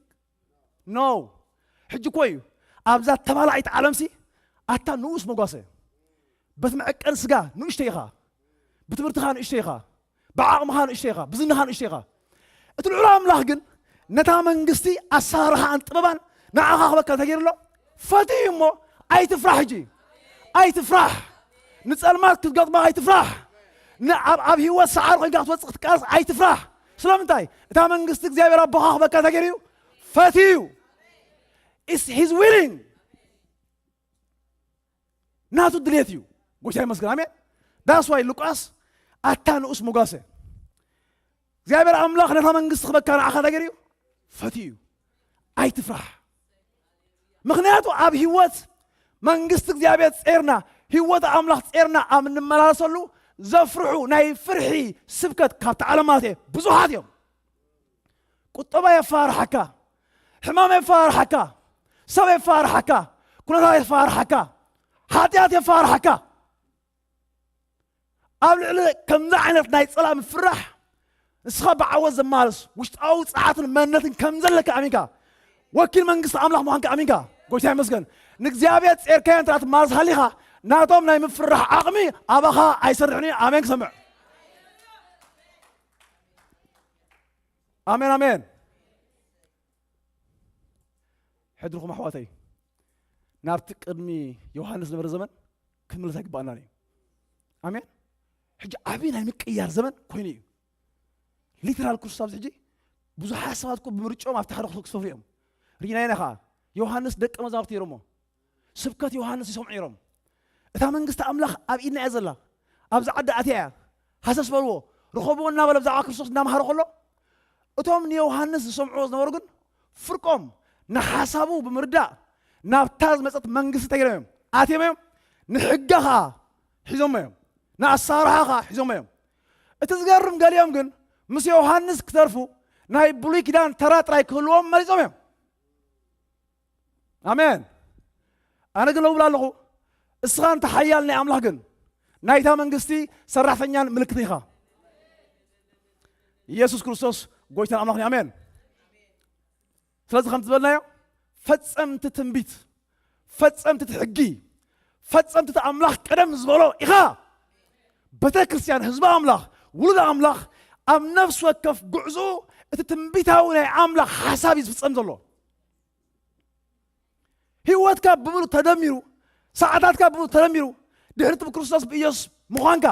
No። ሕጂ እኮ እዩ ኣብዛ ተባላዒት ዓለምሲ ኣታ ንኡስ መጓሰ፣ በቲ መዐቀኒ ስጋ ንእሽተይ ኢኻ፣ ብትምህርትኻ ንእሽተይ ኢኻ፣ ብዓቕምኻ ንእሽተይ ኢኻ፣ ብዝናኻ ንእሽተይ ኢኻ። እቲ ልዑል ኣምላኽ ግን ነታ መንግስቲ ኣሰራርሓኣን ጥበባን ንዓኻ ክበካ እንታይ ገይሩ ኣሎ? ፈትዩ እሞ ኣይትፍራሕ። ሕጂ ኣይትፍራሕ። ንጸልማት ክትገጥማ ኣይትፍራሕ። ንኣብ፣ ኣብ ህይወት ሰዓር ኮይንካ ክትወጽእ ክትቃለስ ኣይትፍራሕ። ስለምንታይ? እታ መንግስቲ እግዚኣብሔር ኣቦኻ ክበካ እንታይ ገይሩ እዩ? ፈትዩ እዩ። Is his willing። ናቱ ድሌት እዩ። ጎይታ ይመስገን። ኣሜን። That's why ሉቃስ ኣታ ንኡስ ሞጋሰ እግዚኣብሔር ኣምላኽ ነታ መንግስቲ ክበካ ንዓኻ እንታይ ገይሩ እዩ? ፈትዩ እዩ። ኣይትፍራሕ። ምኽንያቱ ኣብ ህይወት መንግስቲ እግዚኣብሔር ጼርና፣ ህይወት ኣምላኽ ጼርና ኣብ እንመላለሰሉ ዘፍርሑ ናይ ፍርሒ ስብከት ካብቲ ዓለማት ብዙሓት እዮም። ቁጠባ የፋርሓካ፣ ሕማም የፋርሓካ፣ ሰብ የፋርሓካ፣ ኩነታት የፋርሓካ፣ ሓጢኣት የፋርሓካ። ኣብ ልዕሊ ከምዚ ዓይነት ናይ ጸላእ ምፍራሕ ንስኻ ብዓወት ዘማልስ ውሽጣዊ ጸዓትን መንነትን ከም ዘለካ ኣሚንካ፣ ወኪል መንግስቲ ኣምላኽ ምዃንካ ኣሚንካ፣ ጎይታ ይመስገን። ንእግዚኣብሔር ጼርካዮ እንተ ትማልስ ሃሊኻ፣ ናቶም ናይ ምፍራሕ ዓቕሚ ኣባኻ ኣይሰርሕን እዩ። ኣሜን ክሰምዕ። ኣሜን ኣሜን። ሕድርኹም ኣሕዋተይ ናብቲ ቅድሚ ዮሃንስ ዝነበረ ዘመን ክንምለስ ኣይግባኣናን እዩ። ኣሜን። ሕጂ ዓብዪ ናይ ምቅያር ዘመን ኮይኑ እዩ። ሊትራል ክርስቶስ ኣብዚ ሕጂ ብዙሓት ሰባት እኮ ብምርጭኦም ኣብቲ ሓደ ክሰፍሩ እዮም። ርኢናይና ኸዓ ዮሃንስ ደቀ መዛሙርቲ ነይሮሞ። ስብከት ዮሃንስ ይሰምዑ ነይሮም። እታ መንግስቲ ኣምላኽ ኣብ ኢድና እያ ዘላ። ኣብዚ ዓዲ ኣትያ እያ። ሃሰስ በልዎ፣ ርኸብዎ እናበለ ብዛዕባ ክርስቶስ እናምሃረ ከሎ፣ እቶም ንዮሃንስ ዝሰምዕዎ ዝነበሩ ግን ፍርቆም ንሓሳቡ ብምርዳእ ናብታ ዝመጸት መንግስቲ እንታይ ገይሮም እዮም? ኣትዮም እዮም። ንሕጋ ኸዓ ሒዞሞ እዮም። ንኣሰራርሓ ኸዓ ሒዞሞ እዮም። እቲ ዝገርም ገሊኦም ግን ምስ ዮሃንስ ክተርፉ ናይ ብሉይ ኪዳን ተራ ጥራይ ክህልዎም መሪጾም እዮም። ኣሜን። ኣነ ግን እብል ኣለኹ፣ እስኻ እንተ ሓያል ናይ ኣምላኽ ግን ናይታ መንግስቲ ሰራሕተኛን ምልክትን ኢኻ። ኢየሱስ ክርስቶስ ጎይታን ኣምላኽን እዩ። ኣሜን። ስለዚ ከም ዝበልናዮ ፈጸምቲ ትንቢት፣ ፈጸምቲ እቲ ሕጊ፣ ፈጸምቲ እቲ ኣምላኽ ቀደም ዝበሎ ኢኻ። ቤተ ክርስቲያን ህዝቢ ኣምላኽ ውሉድ ኣምላኽ ኣብ ነፍሲ ወከፍ ጉዕዞ እቲ ትንቢታዊ ናይ ኣምላኽ ሓሳብ እዩ ዝፍጸም ዘሎ። ህይወትካ ብምሉእ ተደሚሩ፣ ሰዓታትካ ብምሉእ ተደሚሩ፣ ድሕሪ እቲ ብክርስቶስ ብኢየሱስ ምዃንካ፣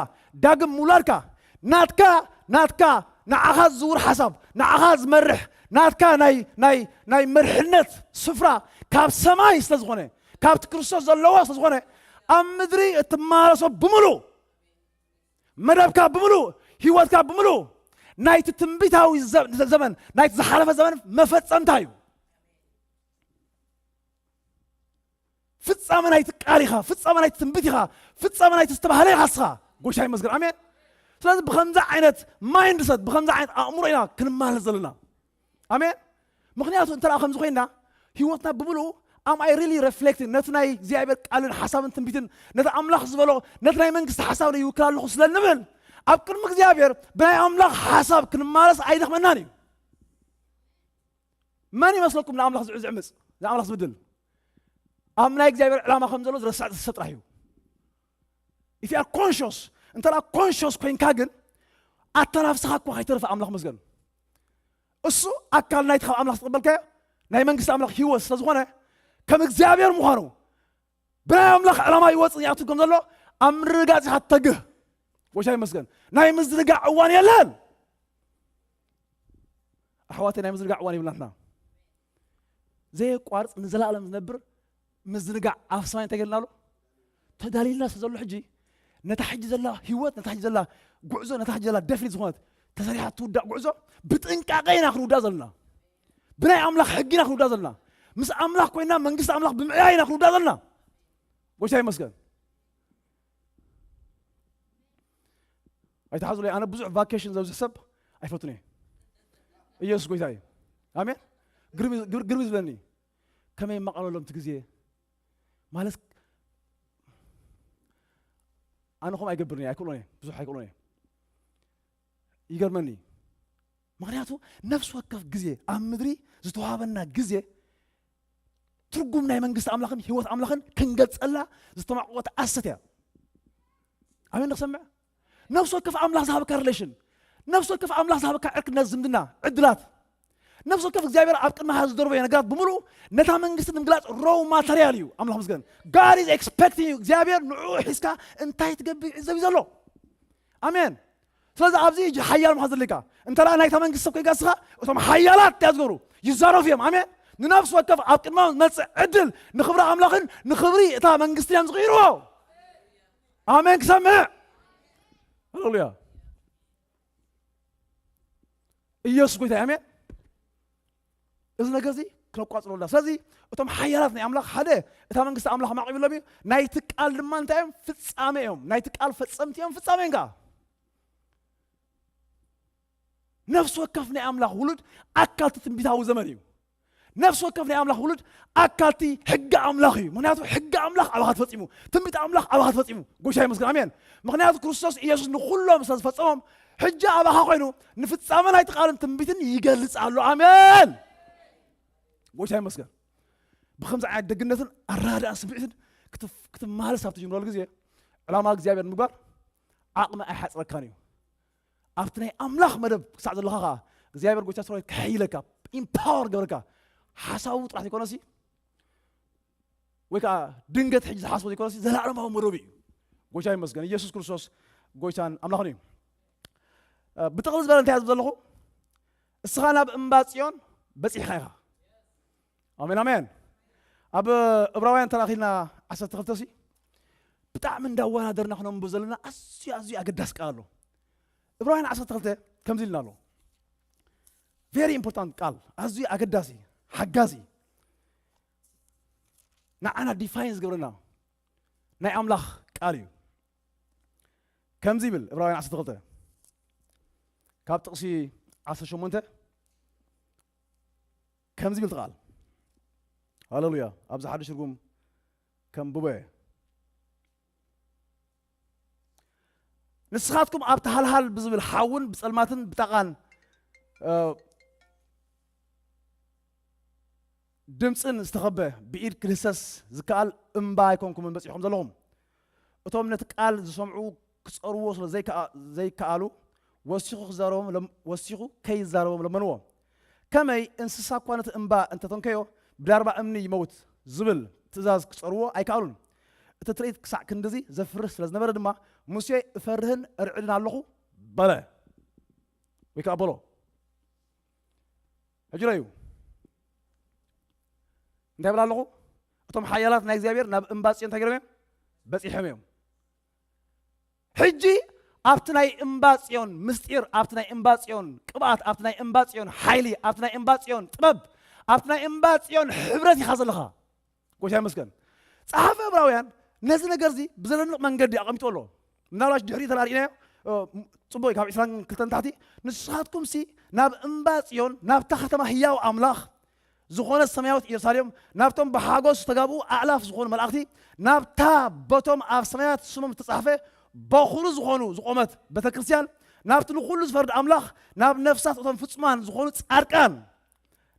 ዳግም ምውላድካ፣ ናትካ፣ ናትካ፣ ንዓኻ ዝዝውር ሓሳብ፣ ንዓኻ ዝመርሕ፣ ናትካ ናይ፣ ናይ፣ ናይ መርሕነት ስፍራ ካብ ሰማይ ስለ ዝኾነ፣ ካብቲ ክርስቶስ ዘለዎ ስለ ዝኾነ፣ ኣብ ምድሪ እትመላለሶ ብምሉእ፣ መደብካ ብምሉእ፣ ህይወትካ ብምሉእ፣ ናይቲ ትንቢታዊ ዘ-፣ ዘመን፣ ናይቲ ዝሓለፈ ዘመን መፈጸምታ እዩ። ፍጻመ ናይቲ ቃል ኢኻ፣ ፍጻመ ናይቲ ትንቢት ኢኻ፣ ፍጻመ ናይቲ ዝተባህለ ኢኻ እስኻ። ጎይታ ይመስገን። ኣሜን። ስለዚ ብኸምዚ ዓይነት ማይንድሰት፣ ብኸምዚ ዓይነት ኣእምሮ ኢና ክንመላለስ ዘለና። ኣሜን። ምኽንያቱ እንተ ደኣ ከምዚ ኮይንና፣ ህይወትና ብምሉኡ፣ am I really reflecting ነቲ ናይ እግዚኣብሔር ቃልን ሓሳብን ትንቢትን፣ ነቲ ኣምላኽ ዝበሎ፣ ነቲ ናይ መንግስቲ ሓሳብ ዶ ይውክል ኣለኹ ስለ እንብል፣ ኣብ ቅድሚ እግዚኣብሔር ብናይ ኣምላኽ ሓሳብ ክንመላለስ ኣይደኽመናን እዩ። መን ይመስለኩም ንኣምላኽ ዝዕ-፣ ዝዕምጽ፣ ንኣምላኽ ዝብድል? ኣብ ናይ እግዚኣብሔር ዕላማ ከም ዘሎ ዝረስዕ ዝስተ ጥራሕ እዩ። If you are conscious፣ እንተ ደኣ ኮንሽስ ኮይንካ ግን፣ ኣተናፍስኻ እኳ ከይተርፈ ኣምላኽ መስገን። እሱ ኣካል ናይቲ ካብ ኣምላኽ ዝተቐበልካዮ ናይ መንግስቲ ኣምላኽ ህይወት ስለ ዝኾነ፣ ከም እግዚኣብሔር ምዃኑ፣ ብናይ ኣምላኽ ዕላማ ይወጽእ ይኣቱ ከም ዘሎ ኣብ ምርግጋጽ ኢኻ ትተግህ። ጎይታ ይመስገን። ናይ ምዝንጋዕ እዋን የለን። ኣሕዋተይ፣ ናይ ምዝንጋዕ እዋን የብልናትና። ዘየቋርጽ ንዘለኣለም ዝነብር ምዝንጋዕ ኣብ ሰማይ እንታይ ገይርና ኣሎ? ተዳልዩልና ስለ ዘሎ ሕጂ፣ ነታ ሕጂ ዘላ ህይወት፣ ነታ ሕጂ ዘላ ጉዕዞ፣ ነታ ሕጂ ዘላ ደፍኒት ዝኾነት ተሰሪሓ ትውዳእ ጉዕዞ ብጥንቃቄ ኢና ክንውዳእ ዘለና። ብናይ ኣምላኽ ሕጊ ኢና ክንውዳእ ዘለና። ምስ ኣምላኽ ኮይና መንግስቲ ኣምላኽ ብምዕያይ ኢና ክንውዳእ ዘለና። ጎይታ ይመስገን። ኣይትሓዙለይ፣ ኣነ ብዙሕ ቫኬሽን ዘብዝሕ ሰብ ኣይፈቱን እየ። ኢየሱስ ጎይታ እዩ። ኣሜን። ግርም፣ ግር-፣ ግርም ዝብለኒ ከመይ የማቐለሎም እቲ ግዜ ማለት፣ ኣነ ከምኡ ኣይገብርን እየ፣ ኣይክእሎን እየ፣ ብዙሕ ኣይክእሎን እየ። ይገርመኒ። ምኽንያቱ ነፍሲ ወከፍ ግዜ ኣብ ምድሪ ዝተዋሃበና ግዜ ትርጉም ናይ መንግስቲ ኣምላኽን ህይወት ኣምላኽን ክንገልጸላ ዝተማዕቆተ ኣሰት እያ። ኣሜን ንኽሰምዕ። ነፍሲ ወከፍ ኣምላኽ ዝሃበካ ሪሌሽን፣ ነፍሲ ወከፍ ኣምላኽ ዝሃበካ ዕርክነት፣ ዝምድና፣ ዕድላት፣ ነፍሲ ወከፍ እግዚኣብሔር ኣብ ቅድሚ ዝደርበዮ ነገራት ብምሉኡ ነታ መንግስቲ ንምግላጽ ሮው ማተርያል እዩ። ኣምላኽ ምስገን። God is expecting you። እግዚኣብሔር ንዕኡ ሒዝካ እንታይ ትገብር እዩ ዝዘብ ዘሎ። ኣሜን። ስለዚ ኣብዚ ሕጂ ሓያል ምዃን ዘድልየካ፣ እንተ ደኣ ናይታ መንግስቲ ሰብ ኮይንካ ንስኻ፣ እቶም ሓያላት እንታይ ዝገብሩ? ይዛረፉ እዮም። ኣሜን። ንነፍሲ ወከፍ ኣብ ቅድሚኦም ዝመጽእ ዕድል ንኽብሪ ኣምላኽን ንኽብሪ እታ መንግስትን እዮም ዝቕይርዎ። ኣሜን። ክሰምዕ። ሃሌሉያ። ኢየሱስ ጎይታ እዩ። ኣሜን። እዚ ነገር እዚ ክነቋጽሮ ኣለና። ስለዚ እቶም ሓያላት ናይ ኣምላኽ ሓደ እታ መንግስቲ ኣምላኽ ማዕቂብሎም እዩ። ናይቲ ቃል ድማ እንታይ እዮም? ፍጻመ እዮም። ናይቲ ቃል ፈጸምቲ እዮም፣ ፍጻመ እዮም ከኣ። ነፍሲ ወከፍ ናይ ኣምላኽ ውሉድ ኣካልቲ ትንቢታዊ ዘመን እዩ። ነፍሲ ወከፍ ናይ ኣምላኽ ውሉድ ኣካልቲ ሕጊ ኣምላኽ እዩ። ምኽንያቱ ሕጊ ኣምላኽ ኣባኻ ተፈጺሙ፣ ትንቢት ኣምላኽ ኣባኻ ተፈጺሙ። ጎይታ ይመስገን። ኣሜን። ምኽንያቱ ክርስቶስ ኢየሱስ ንኹሎም ስለ ዝፈጸሞም፣ ሕጂ ኣባኻ ኮይኑ ንፍጻመ ናይቲ ቃልን ትንቢትን ይገልጽ ኣሎ። ኣሜን። ጎይታ ይመስገን። ብኸምዚ ዓይነት ደግነትን ኣረዳድኣን ስምዒትን ክትፍ-፣ ክትመላለስ ኣብ ትጅምረሉ ግዜ፣ ዕላማ እግዚኣብሔር ንምግባር ዓቕሚ ኣይሓጽረካን እዩ። ኣብቲ ናይ ኣምላኽ መደብ ክሳዕ ዘለኻ ኸኣ እግዚኣብሔር ጎይታ ሰራዊት ከሐይለካ፣ ኢምፓወር ገብረካ። ሓሳቡ ጥራሕ ዘይኮነሲ፣ ወይ ከኣ ድንገት ሕጂ ዝሓስቦ ዘይኮነሲ፣ ዘላለማዊ መደቡ እዩ። ጎይታ ይመስገን። ኢየሱስ ክርስቶስ ጎይታን ኣምላኽን እዩ። እ፣ ብጥቕሊ ዝበለ እንታይ እየ ዝብል ዘለኹ? እስኻ ናብ እምባ ጽዮን በጺሕካ ኢኻ። ኣሜን፣ ኣሜን። ኣብ እብራውያን ተራኺልና ዓሰርተ ክልተ ሲ፣ ብጣዕሚ እንዳወዳደርና ክነንብብ ዘለና ኣዝዩ፣ ኣዝዩ ኣገዳሲ ቃል ኣሎ። እብራውያን ዓሰርተ ክልተ ከምዚ ኢልና ኣሎ። ቨሪ ኢምፖርታንት ቃል፣ ኣዝዩ ኣገዳሲ፣ ሓጋዚ፣ ንዓና ዲፋይን ዝገብረና ናይ ኣምላኽ ቃል እዩ። ከምዚ ይብል እብራውያን ዓሰርተ ክልተ ካብ ጥቕሲ ዓሰርተ ሸሞንተ፣ ከምዚ ይብል እቲ ቃል። ሃሌሉያ። ኣብዚ ሓድሽ ትርጉም ከንብቦ እየ። ንስኻትኩም ኣብቲ ሃልሃል ብዝብል ሓውን ብጸልማትን ብጣቓን፣ እ፣ ድምጽን ዝተኸበ፣ ብኢድ ክድህሰስ ዝከኣል እምባ ኣይኮንኩምን በጺሕኩም ዘለኹም። እቶም ነቲ ቃል ዝሰምዑ ክጸርዎ ስለ ዘይከኣ-፣ ዘይከኣሉ፣ ወሲኹ ክዛረቦም ለም-፣ ወሲኹ ከይዛረቦም ለመንዎ። ከመይ እንስሳ እኳ ነቲ እምባ እንተተንከዮ፣ ብዳርባ እምኒ ይመውት ዝብል ትእዛዝ ክጸርዎ ኣይከኣሉን። እቲ ትርኢት ክሳዕ ክንድዚ ዘፍርህ ስለ ዝነበረ ድማ፣ ሙሴ እፈርህን እርዕድን ኣለኹ በለ። ወይ ከኣ በሎ። ሕጂ ረኣዩ። እንታይ ይብል ኣለኹ? እቶም ሓያላት ናይ እግዚኣብሔር ናብ እምባ ጽዮን እንታይ ገይሮም እዮም? በጺሖም እዮም። ሕጂ ኣብቲ ናይ እምባ ጽዮን ምስጢር፣ ኣብቲ ናይ እምባ ጽዮን ቅብኣት፣ ኣብቲ ናይ እምባ ጽዮን ሓይሊ፣ ኣብቲ ናይ እምባ ጽዮን ጥበብ፣ ኣብቲ ናይ እምባ ጽዮን ሕብረት ኢኻ ዘለኻ። ጎይታ ይመስገን። ጸሓፊ ዕብራውያን ነዚ ነገር እዚ ብዘደንቕ መንገዲ ኣቐሚጡ ኣሎ። ምናልባት ድሕሪ ተራሪእናዮ፣ እ፣ ጽቡቕ እዩ፣ ካብ ዕስራን ክልተን ታሕቲ፣ "ንስኻትኩምሲ ናብ እምባ ጽዮን፣ ናብታ ከተማ ህያው ኣምላኽ ዝኾነት ሰማያዊት ኢየሩሳሌም፣ ናብቶም ብሓጎስ ዝተጋብኡ ኣእላፍ ዝኾኑ መላእኽቲ፣ ናብታ በቶም ኣብ ሰማያት ስሞም ዝተጻሕፈ በኹሩ ዝኾኑ ዝቖመት ቤተ ክርስቲያን፣ ናብቲ ንኹሉ ዝፈርድ ኣምላኽ፣ ናብ ነፍሳት እቶም ፍጹማን ዝኾኑ ጻድቃን፣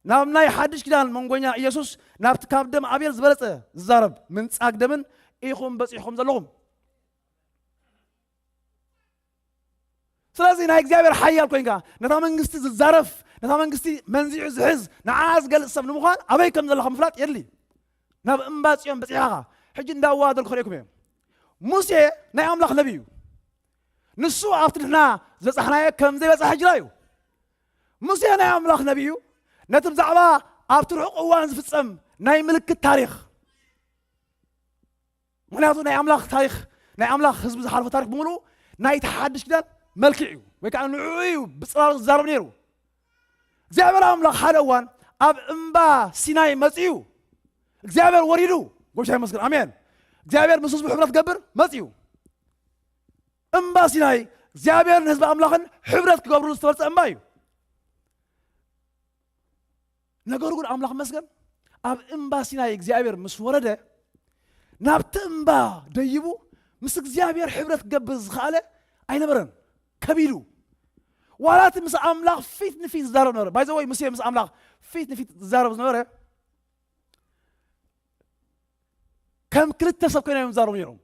ናብ ናይ ሓድሽ ኪዳን መንጎኛ ኢየሱስ፣ ናብቲ ካብ ደም ኣቤል ዝበለጸ ዝዛረብ ምንጻግ ደምን ኢኹም በጺሕኩም ዘለኹም." ስለዚ ናይ እግዚኣብሔር ሓያል ኮይንካ፣ ነታ መንግስቲ ዝዛረፍ፣ ነታ መንግስቲ መንዚዑ ዝሕዝ፣ ንዓ ዝገልጽ ሰብ ንምዃን ኣበይ ከም ዘለኻ ምፍላጥ የድሊ። ናብ እምባ ጽዮን በጺሕኻ፣ ሕጂ እንዳዋደልኩ ከርእየኩም እየ። ሙሴ ናይ ኣምላኽ ነቢይ እዩ። ንሱ ኣብቲ ንሕና ዝበጻሕናዮ ከም ዘይበጽሐ ሕጂ እዩ። ሙሴ ናይ ኣምላኽ ነቢይ እዩ። ነቲ ብዛዕባ ኣብቲ ርሑቕ እዋን ዝፍጸም ናይ ምልክት ታሪኽ፣ ምኽንያቱ ናይ ኣምላኽ ታሪኽ፣ ናይ ኣምላኽ ህዝቢ ዝሓለፎ ታሪኽ ብምሉኡ ናይቲ ሓድሽ ኪዳን መልክዕ እዩ፣ ወይ ከዓ ንዕኡ እዩ ብጽላሉ ዝዛረብ ነይሩ። እግዚኣብሔር ኣምላኽ ሓደ እዋን ኣብ እምባ ሲናይ መጺኡ፣ እግዚኣብሔር ወሪዱ፣ ጎይታ ይመስገን፣ ኣሜን። እግዚኣብሔር ምስ ህዝቡ ሕብረት ክገብር መጺኡ። እምባ ሲናይ እግዚኣብሔር ንህዝቢ ኣምላኽን ሕብረት ክገብርሉ ዝተመርጸ እምባ እዩ። ነገሩ ግን ኣምላኽ መስገን፣ ኣብ እምባ ሲናይ እግዚኣብሔር ምስ ወረደ፣ ናብቲ እምባ ደይቡ ምስ እግዚኣብሔር ሕብረት ክገብር ዝኸኣለ ኣይነበረን። ከቢዱ። ዋላ እቲ ምስ ኣምላኽ ፊት ንፊት ዝዛረብ ነበረ። ባይ ዘ ወይ፣ ሙሴ ምስ ኣምላኽ ፊት ንፊት ዝዛረብ ዝነበረ፣ ከም ክልተ ሰብ ኮይኖም እዮም ዝዛረቡ ነይሮም።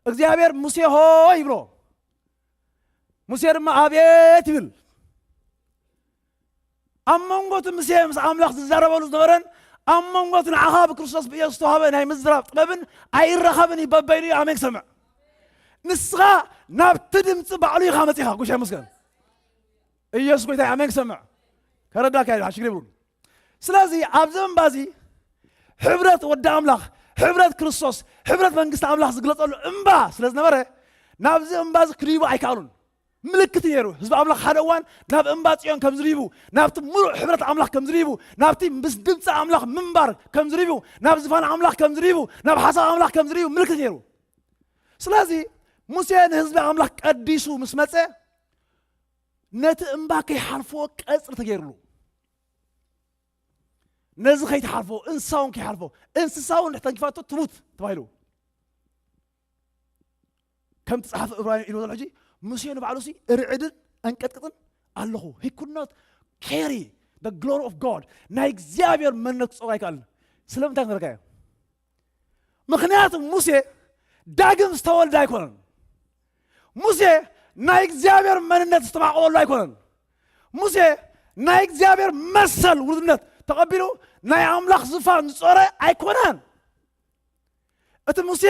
እግዚኣብሔር ሙሴ ሆይ ይብሎ። ሙሴ ድማ ኣቤት ይብል። ኣብ መንጎ እቲ ሙሴ ምስ ኣምላኽ ዝዛረበሉ ዝነበረን ኣብ መንጎ እቲ ንዓኻ ብክርስቶስ ብኢየሱስ ዝተዋህበ ናይ ምዝራብ ጥበብን ኣይራኸብን እዩ፣ በበይኑ እዩ። ኣሜን ክሰምዕ። ንስኻ ናብቲ ድምፂ ባዕሉ ኢኻ መፂኻ። ጉሻ ይመስገን። ኢየሱስ ጎይታ፣ ኣሜን። ክሰምዕ ከረዳካ ሽግር ይብሉ። ስለዚ ኣብዚ እምባ እዚ ሕብረት ወዲ ኣምላኽ፣ ሕብረት ክርስቶስ፣ ሕብረት መንግስቲ ኣምላኽ ዝግለጸሉ እምባ ስለ ዝነበረ፣ ናብዚ እምባ እዚ ክድይቡ ኣይከኣሉን። ምልክት ነይሩ። ህዝቢ ኣምላኽ ሓደ እዋን ናብ እምባ ጽዮን ከም ዝድይቡ፣ ናብቲ ምሉእ ሕብረት ኣምላኽ ከም ዝድይቡ፣ ናብቲ ምስ ድምፂ ኣምላኽ ምንባር ከም ዝድይቡ፣ ናብ ዝፋን ኣምላኽ ከም ዝድይቡ፣ ናብ ሓሳብ ኣምላኽ ከም ዝድይቡ ምልክት ነይሩ። ስለዚ ሙሴ ንህዝቢ ኣምላኽ ቀዲሱ ምስ መጸ፣ ነቲ እምባ ከይሓልፍዎ ቀጽሪ ተገይርሉ። ነዚ ከይትሓልፎ፣ እንስሳ እውን ከይሓልፎ፣ እንስሳ እውን እንድሕር ተንኪፋቶ ትሙት ተባሂሉ። ከምቲ ጸሓፊ ዕብራውያን ኢልዎ ዘሎ ሕጂ፣ ሙሴ ንባዕሉ ሲ ርዕድን ኣንቀጥቅጥን ኣለኹ። He could not carry the glory of God። ናይ እግዚኣብሔር መንነት ክጸውር ኣይከኣልን። ስለምንታይ ክነረካዮ? ምኽንያቱ ሙሴ ዳግም ዝተወልደ ኣይኮነን። ሙሴ ናይ እግዚኣብሔር መንነት ዝተማዕቆበሉ ኣይኮነን። ሙሴ ናይ እግዚኣብሔር መሰል ውሉድነት ተቐቢሉ ናይ ኣምላኽ ዝፋን ዝጾረ ኣይኮነን። እቲ ሙሴ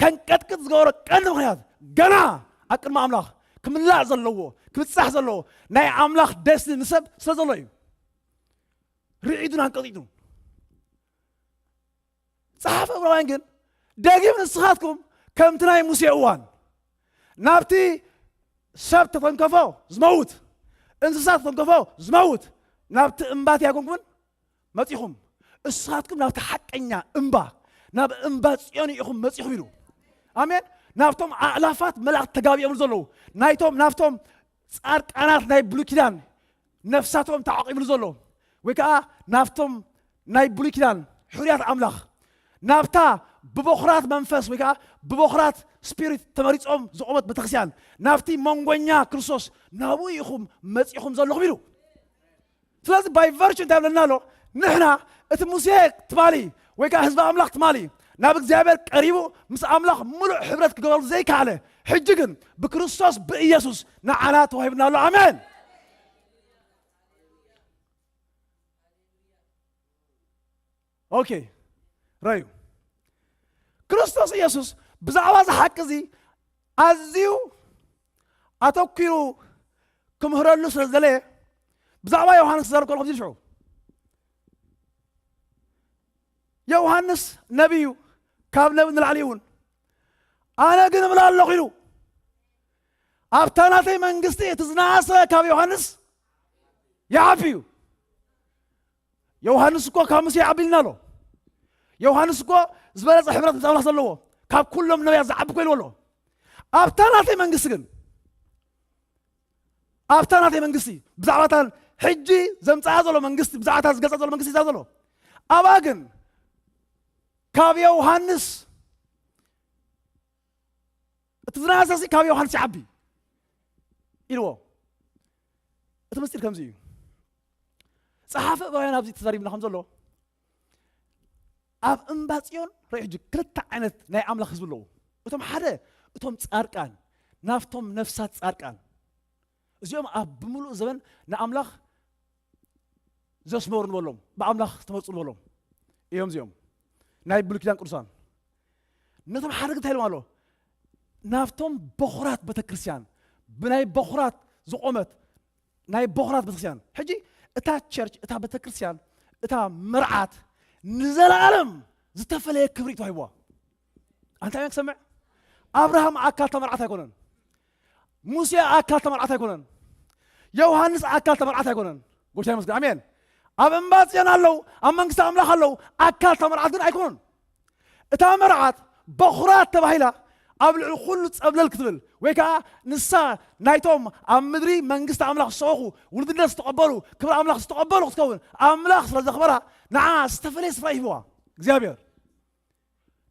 ከንቀጥቅጥ ዝገበሮ ቀንዲ ምኽንያት ገና ኣብ ቅድሚ ኣምላኽ ክምላእ ዘለዎ፣ ክብጻሕ ዘለዎ ናይ ኣምላኽ ደስቲ ንሰብ ስለ ዘሎ እዩ። ርዒዱን ኣንቀጢጡን። ጸሓፊ ዕብራውያን ግን ደጊም ንስኻትኩም ከምቲ ናይ ሙሴ እዋን ናብቲ ሰብ ተተንከፎ ዝመውት፣ እንስሳ ተተንከፎ ዝመውት፣ ናብቲ እምባ እንታይ ኣይኮንኩምን መጺኹም፣ እስኻትኩም ናብቲ ሓቀኛ እምባ፣ ናብ እምባ ጽዮን ኢኹም መጺኹም ኢሉ። ኣሜን። ናብቶም ኣእላፋት መላእክት ተጋቢኦም ዘለዉ፣ ናይቶም፣ ናብቶም ጻድቃናት ናይ ብሉይ ኪዳን ነፍሳቶም ተዓቂብሉ ዘሎ፣ ወይ ከዓ ናብቶም ናይ ብሉይ ኪዳን ሕሩያት ኣምላኽ፣ ናብታ ብበኹራት መንፈስ ወይ ከዓ ብበኹራት ስፒሪት ተመሪጾም ዝቖመት ቤተክርስትያን፣ ናብቲ መንጎኛ ክርስቶስ ናብኡ ኢኹም መጺኹም ዘለኹም ኢሉ። ስለዚ by virtue እንታይ ይብለና ኣሎ? ንሕና እቲ ሙሴ ትማሊ ወይ ከዓ ህዝቢ ኣምላኽ ትማሊ ናብ እግዚኣብሔር ቀሪቡ ምስ ኣምላኽ ምሉእ ሕብረት ክገበሩ ዘይከኣለ፣ ሕጂ ግን ብክርስቶስ ብኢየሱስ ንዓና ተዋሂብና ኣሎ። ኣሜን። ኦኬ፣ ረዩ። ክርስቶስ ኢየሱስ ብዛዕባ እዚ ሓቂ እዚ ኣዝዩ ኣተኲሩ ክምህረሉ ስለ ዝደለየ፣ ብዛዕባ ዮሃንስ ክዛረብ ከሎ ከምዚ ኢሉ ሽዑ፣ ዮሃንስ ነቢይ እዩ፣ ካብ ነቢ ንላዕሊ እውን፣ ኣነ ግን እብል ኣለኹ ኢሉ። ኣብታ ናተይ መንግስቲ እቲ ዝነኣሰ ካብ ዮሃንስ ይዓቢ እዩ። ዮሃንስ እኮ ካብ ሙሴ ይዓቢ ኢልና ኣሎ። ዮሃንስ እኮ ዝበለጸ ሕብረት ምስ ኣምላኽ ዘለዎ፣ ካብ ኩሎም ነቢያት ዝዓቢ እኮ ኢልዎ ኣሎ። ኣብታ ናተይ መንግስቲ ግን፣ ኣብታ ናተይ መንግስቲ፣ ብዛዕባታ ሕጂ ዘምጽኣ ዘሎ መንግስቲ፣ ብዛዕባታ ዝገዛ ዘሎ መንግስቲ ይዛ ዘሎ። ኣብኣ ግን ካብ ዮሃንስ፣ እቲ ዝነኣሰ ሲ ካብ ዮሃንስ ይዓቢ ኢልዎ። እቲ ምስጢር ከምዚ እዩ። ጸሓፊ ዕብራውያን ኣብዚ ተዛሪብና ከም ዘሎ፣ ኣብ እምባ ጽዮን ርእ ሕጂ ክልተ ዓይነት ናይ ኣምላኽ ህዝቢ ኣለዉ። እቶም ሓደ፣ እቶም ጻድቃን፣ ናብቶም ነፍሳት ጻድቃን። እዚኦም ኣብ ብምሉእ ዘበን ንኣምላኽ ዘስመሩ ንበሎም፣ ብኣምላኽ ዝተመርጹ ንበሎም እዮም እዚኦም። ናይ ብሉይ ኪዳን ቅዱሳን። ነቶም ሓደ ግን እንታይ ኢሎም ኣሎ? ናብቶም በኹራት ቤተክርስትያን፣ ብናይ በኹራት ዝቖመት ናይ በኹራት ቤተክርስትያን። ሕጂ እታ ቸርች፣ እታ ቤተክርስትያን፣ እታ መርዓት ንዘለኣለም ዝተፈለየ ክብሪ ተዋሂብዋ። ኣንታ መን ክሰምዕ? ኣብርሃም ኣካል እታ መርዓት ኣይኮነን። ሙሴ ኣካል እታ መርዓት ኣይኮነን። ዮሃንስ ኣካል እታ መርዓት ኣይኮነን። ጎይታ ይመስገን። ኣሜን። ኣብ እምባ ጽዮን ኣለዉ፣ ኣብ መንግስቲ ኣምላኽ ኣለዉ። ኣካል እታ መርዓት ግን ኣይኮኑን። እታ መርዓት በኹራት ተባሂላ ኣብ ልዕሊ ኩሉ ጸብለል ክትብል፣ ወይ ከኣ ንሳ ናይቶም ኣብ ምድሪ መንግስቲ ኣምላኽ ዝሰበኹ፣ ውልድነት ዝተቐበሉ፣ ክብሪ ኣምላኽ ዝተቐበሉ ክትከውን ኣምላኽ ስለ ዘኽበራ፣ ንዓ ዝተፈለየ ስፍራ ይህብዋ እግዚኣብሔር።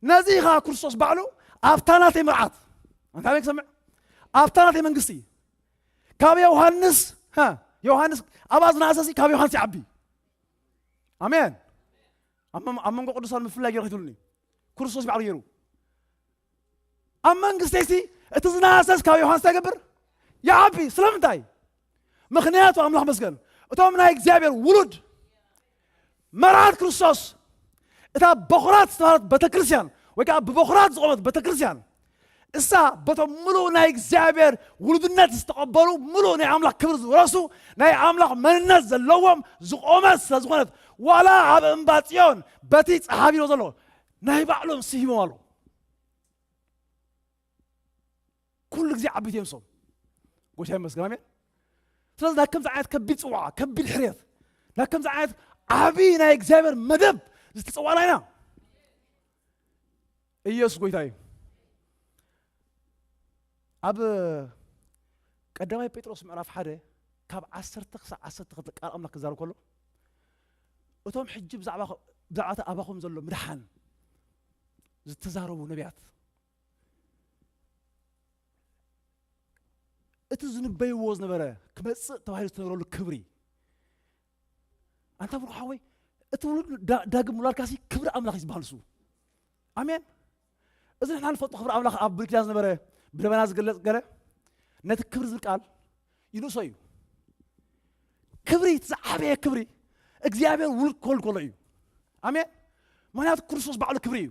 ነዚ ኢኻ ክርስቶስ ባዕሉ ኣብታ ናተይ መርዓት፣ እንታይ ክሰምዕ? ኣብታ ናተይ መንግስቲ ካብ ዮሃንስ፣ ሃ፣ ዮሃንስ ኣብኣ ዝነኣሰሲ ካብ ዮሃንስ ይዓቢ። ኣሜን። ኣብ መ-፣ ኣብ መንጎ ቅዱሳን ምፍላይ ገይሩ ከይትብሉኒ። ክርስቶስ ባዕሉ ገይሩ። ኣብ መንግስተይሲ እቲ ዝነኣሰስ ካብ ዮሃንስ እንታይ ይገብር? ይዓቢ። ስለምንታይ? ምኽንያቱ ኣምላኽ መስገን፣ እቶም ናይ እግዚኣብሔር ውሉድ መርዓት ክርስቶስ፣ እታ በኹራት ዝተባህለት ቤተክርስትያን፣ ወይ ከዓ ብበኹራት ዝቖመት ቤተክርስትያን፣ እሳ በቶም ምሉእ ናይ እግዚኣብሔር ውሉድነት ዝተቐበሉ፣ ምሉእ ናይ ኣምላኽ ክብሪ ዝወረሱ፣ ናይ ኣምላኽ መንነት ዘለዎም ዝቖመት ስለ ዝኾነት፣ ዋላ ኣብ እምባ ጽዮን በቲ ጸሓፊ ዘሎ ናይ ባዕሎም ስሂቦም ኣለዉ። ኩሉ ግዜ ዓበይቲ እዮም እሶም። ጎይታ ይመስገን፣ ኣሜን። ስለዚ ናብ ከምዚ ዓይነት ከቢድ ጽዋዓ፣ ከቢድ ሕርየት፣ ናብ ከምዚ ዓይነት ዓቢ ናይ እግዚኣብሔር መደብ ዝተጸዋዕና ኢና። ኢየሱስ ጎይታ እዩ። ኣብ ቀዳማይ ጴጥሮስ ምዕራፍ ሓደ ካብ ዓሰርተ ክሳብ ዓሰርተ ክልተ ቃል ኣምላኽ ክዛረብ ከሎ፣ እቶም ሕጂ ብዛዕባ፣ ብዛዕባ እቲ ኣባኹም ዘሎ ምድሓን ዝተዛረቡ ነቢያት፣ እቲ ዝንበይዎ ዝነበረ ክመጽእ ተባሂሉ ዝተነግረሉ ክብሪ፣ ኣንታ ብሩኽ ሓወይ፣ እቲ ውሉድ ዳ-፣ ዳግም ምውላድካሲ ክብሪ ኣምላኽ እዩ ዝበሃል ንሱ። ኣሜን። እዚ ንሕና ንፈልጦ ክብሪ ኣምላኽ ኣብ ብሉይ ኪዳን ዝነበረ ብደበና ዝግለጽ ገለ፣ ነቲ ክብሪ ዝብል ቃል ይንእሶ እዩ። ክብሪ፣ እቲ ዝዓበየ ክብሪ እግዚኣብሔር ውሉድ ክወልድ ከሎ እዩ። ኣሜን። ምኽንያቱ ክርስቶስ ባዕሉ ክብሪ እዩ።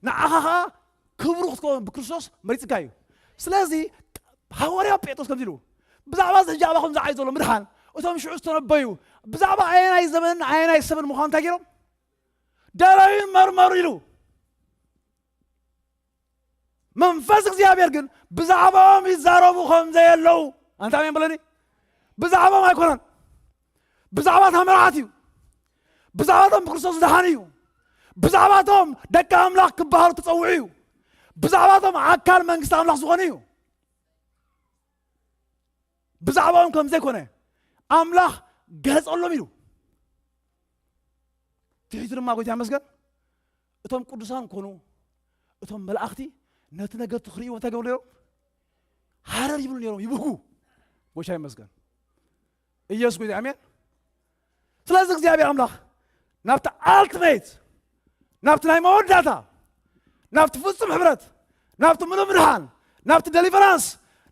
ንዓኻ ኸዓ ክብሩ ክትከውን ብክርስቶስ መሪጽካ እዩ። ስለዚ ሃዋርያ ጴጥሮስ ከምዚ ኢሉ፣ ብዛዕባ እዚ ሕጂ ኣባኹም ዝዓዩ ዘሎ ምድሓን፣ እቶም ሽዑ ዝተነበዩ ብዛዕባ ኣየናይ ዘመንን ኣየናይ ሰብን ምዃኑ እንታይ ገይሮም? ደለዩን መርመሩ ኢሉ። መንፈስ እግዚኣብሔር ግን ብዛዕባኦም ይዛረቡ ከም ዘየለዉ። ኣንታ ኣሜን በለኒ። ብዛዕባኦም ኣይኮነን። ብዛዕባ እታ መርዓት እዩ። ብዛዕባቶም ብክርስቶስ ዝደሓኑ እዩ። ብዛዕባቶም ደቂ ኣምላኽ ክበሃሉ ተጸውዑ እዩ። ብዛዕባቶም ኣካል መንግስቲ ኣምላኽ ዝኾኑ እዩ። ብዛዕባኦም ከም ዘይኮነ ኣምላኽ ገለጸሎም ኢሉ። ትሒቱ ድማ ጎይታ ይመስገን፣ እቶም ቅዱሳን ኮኑ እቶም መላእኽቲ ነቲ ነገር ክርእይዎ እንታይ ገብሩ ነይሮም? ሃረር ይብሉ ነይሮም፣ ይብህጉ። ጎይታ ይመስገን። ኢየሱስ ጎይታ፣ ኣሜን። ስለዚ እግዚኣብሔር ኣምላኽ ናብቲ ኣልቲሜት፣ ናብቲ ናይ መወዳእታ፣ ናብቲ ፍጹም ሕብረት፣ ናብቲ ምሉእ ምድሓን፣ ናብቲ ደሊቨራንስ፣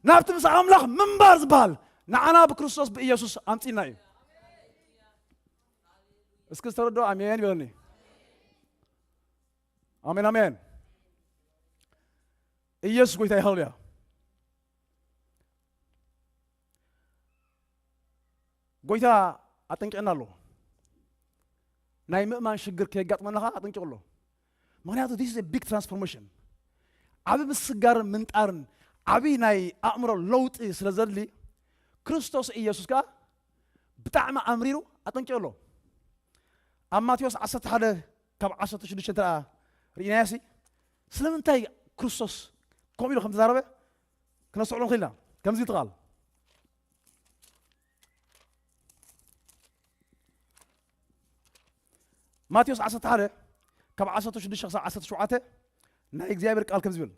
ናብቲ ምስ ኣምላኽ ምንባር ዝበሃል ንዓና ብክርስቶስ ብኢየሱስ ኣምጺእና እዩ። እስኪ ዝተረድኦ ኣሜን ይበለኒ። ኣሜን፣ ኣሜን። ኢየሱስ ጎይታ እዩ። ሃሌሉያ። ጎይታ ኣጠንቂቕና ኣሎ። ናይ ምእማን ሽግር ከየጋጥመና ኸዓ ኣጠንቂቑ ኣሎ። ምኽንያቱ this is a big transformation። ዓቢ ምስጋርን ምንጣርን ዓቢ ናይ ኣእምሮ ለውጢ ስለ ዘድሊ፣ ክርስቶስ ኢየሱስ ከኣ ብጣዕሚ ኣምሪሩ ኣጠንቂቑ ኣሎ። ኣብ ማቴዎስ ዓሰርተ ሓደ ካብ ዓሰርተ ሽዱሽተ እንተ ደኣ ርኢናዮሲ፣ ስለምንታይ ክርስቶስ ከምኡ ኢሉ ከም ተዛረበ ክነስተውዕሎ ንኽእል ኢና። ከምዚ ይብል ቃል። ማቴዎስ ዓሰርተ ሓደ ካብ ዓሰርተ ሽዱሽተ ክሳብ ዓሰርተ ሸውዓተ ናይ እግዚኣብሔር ቃል ከምዚ ይብል።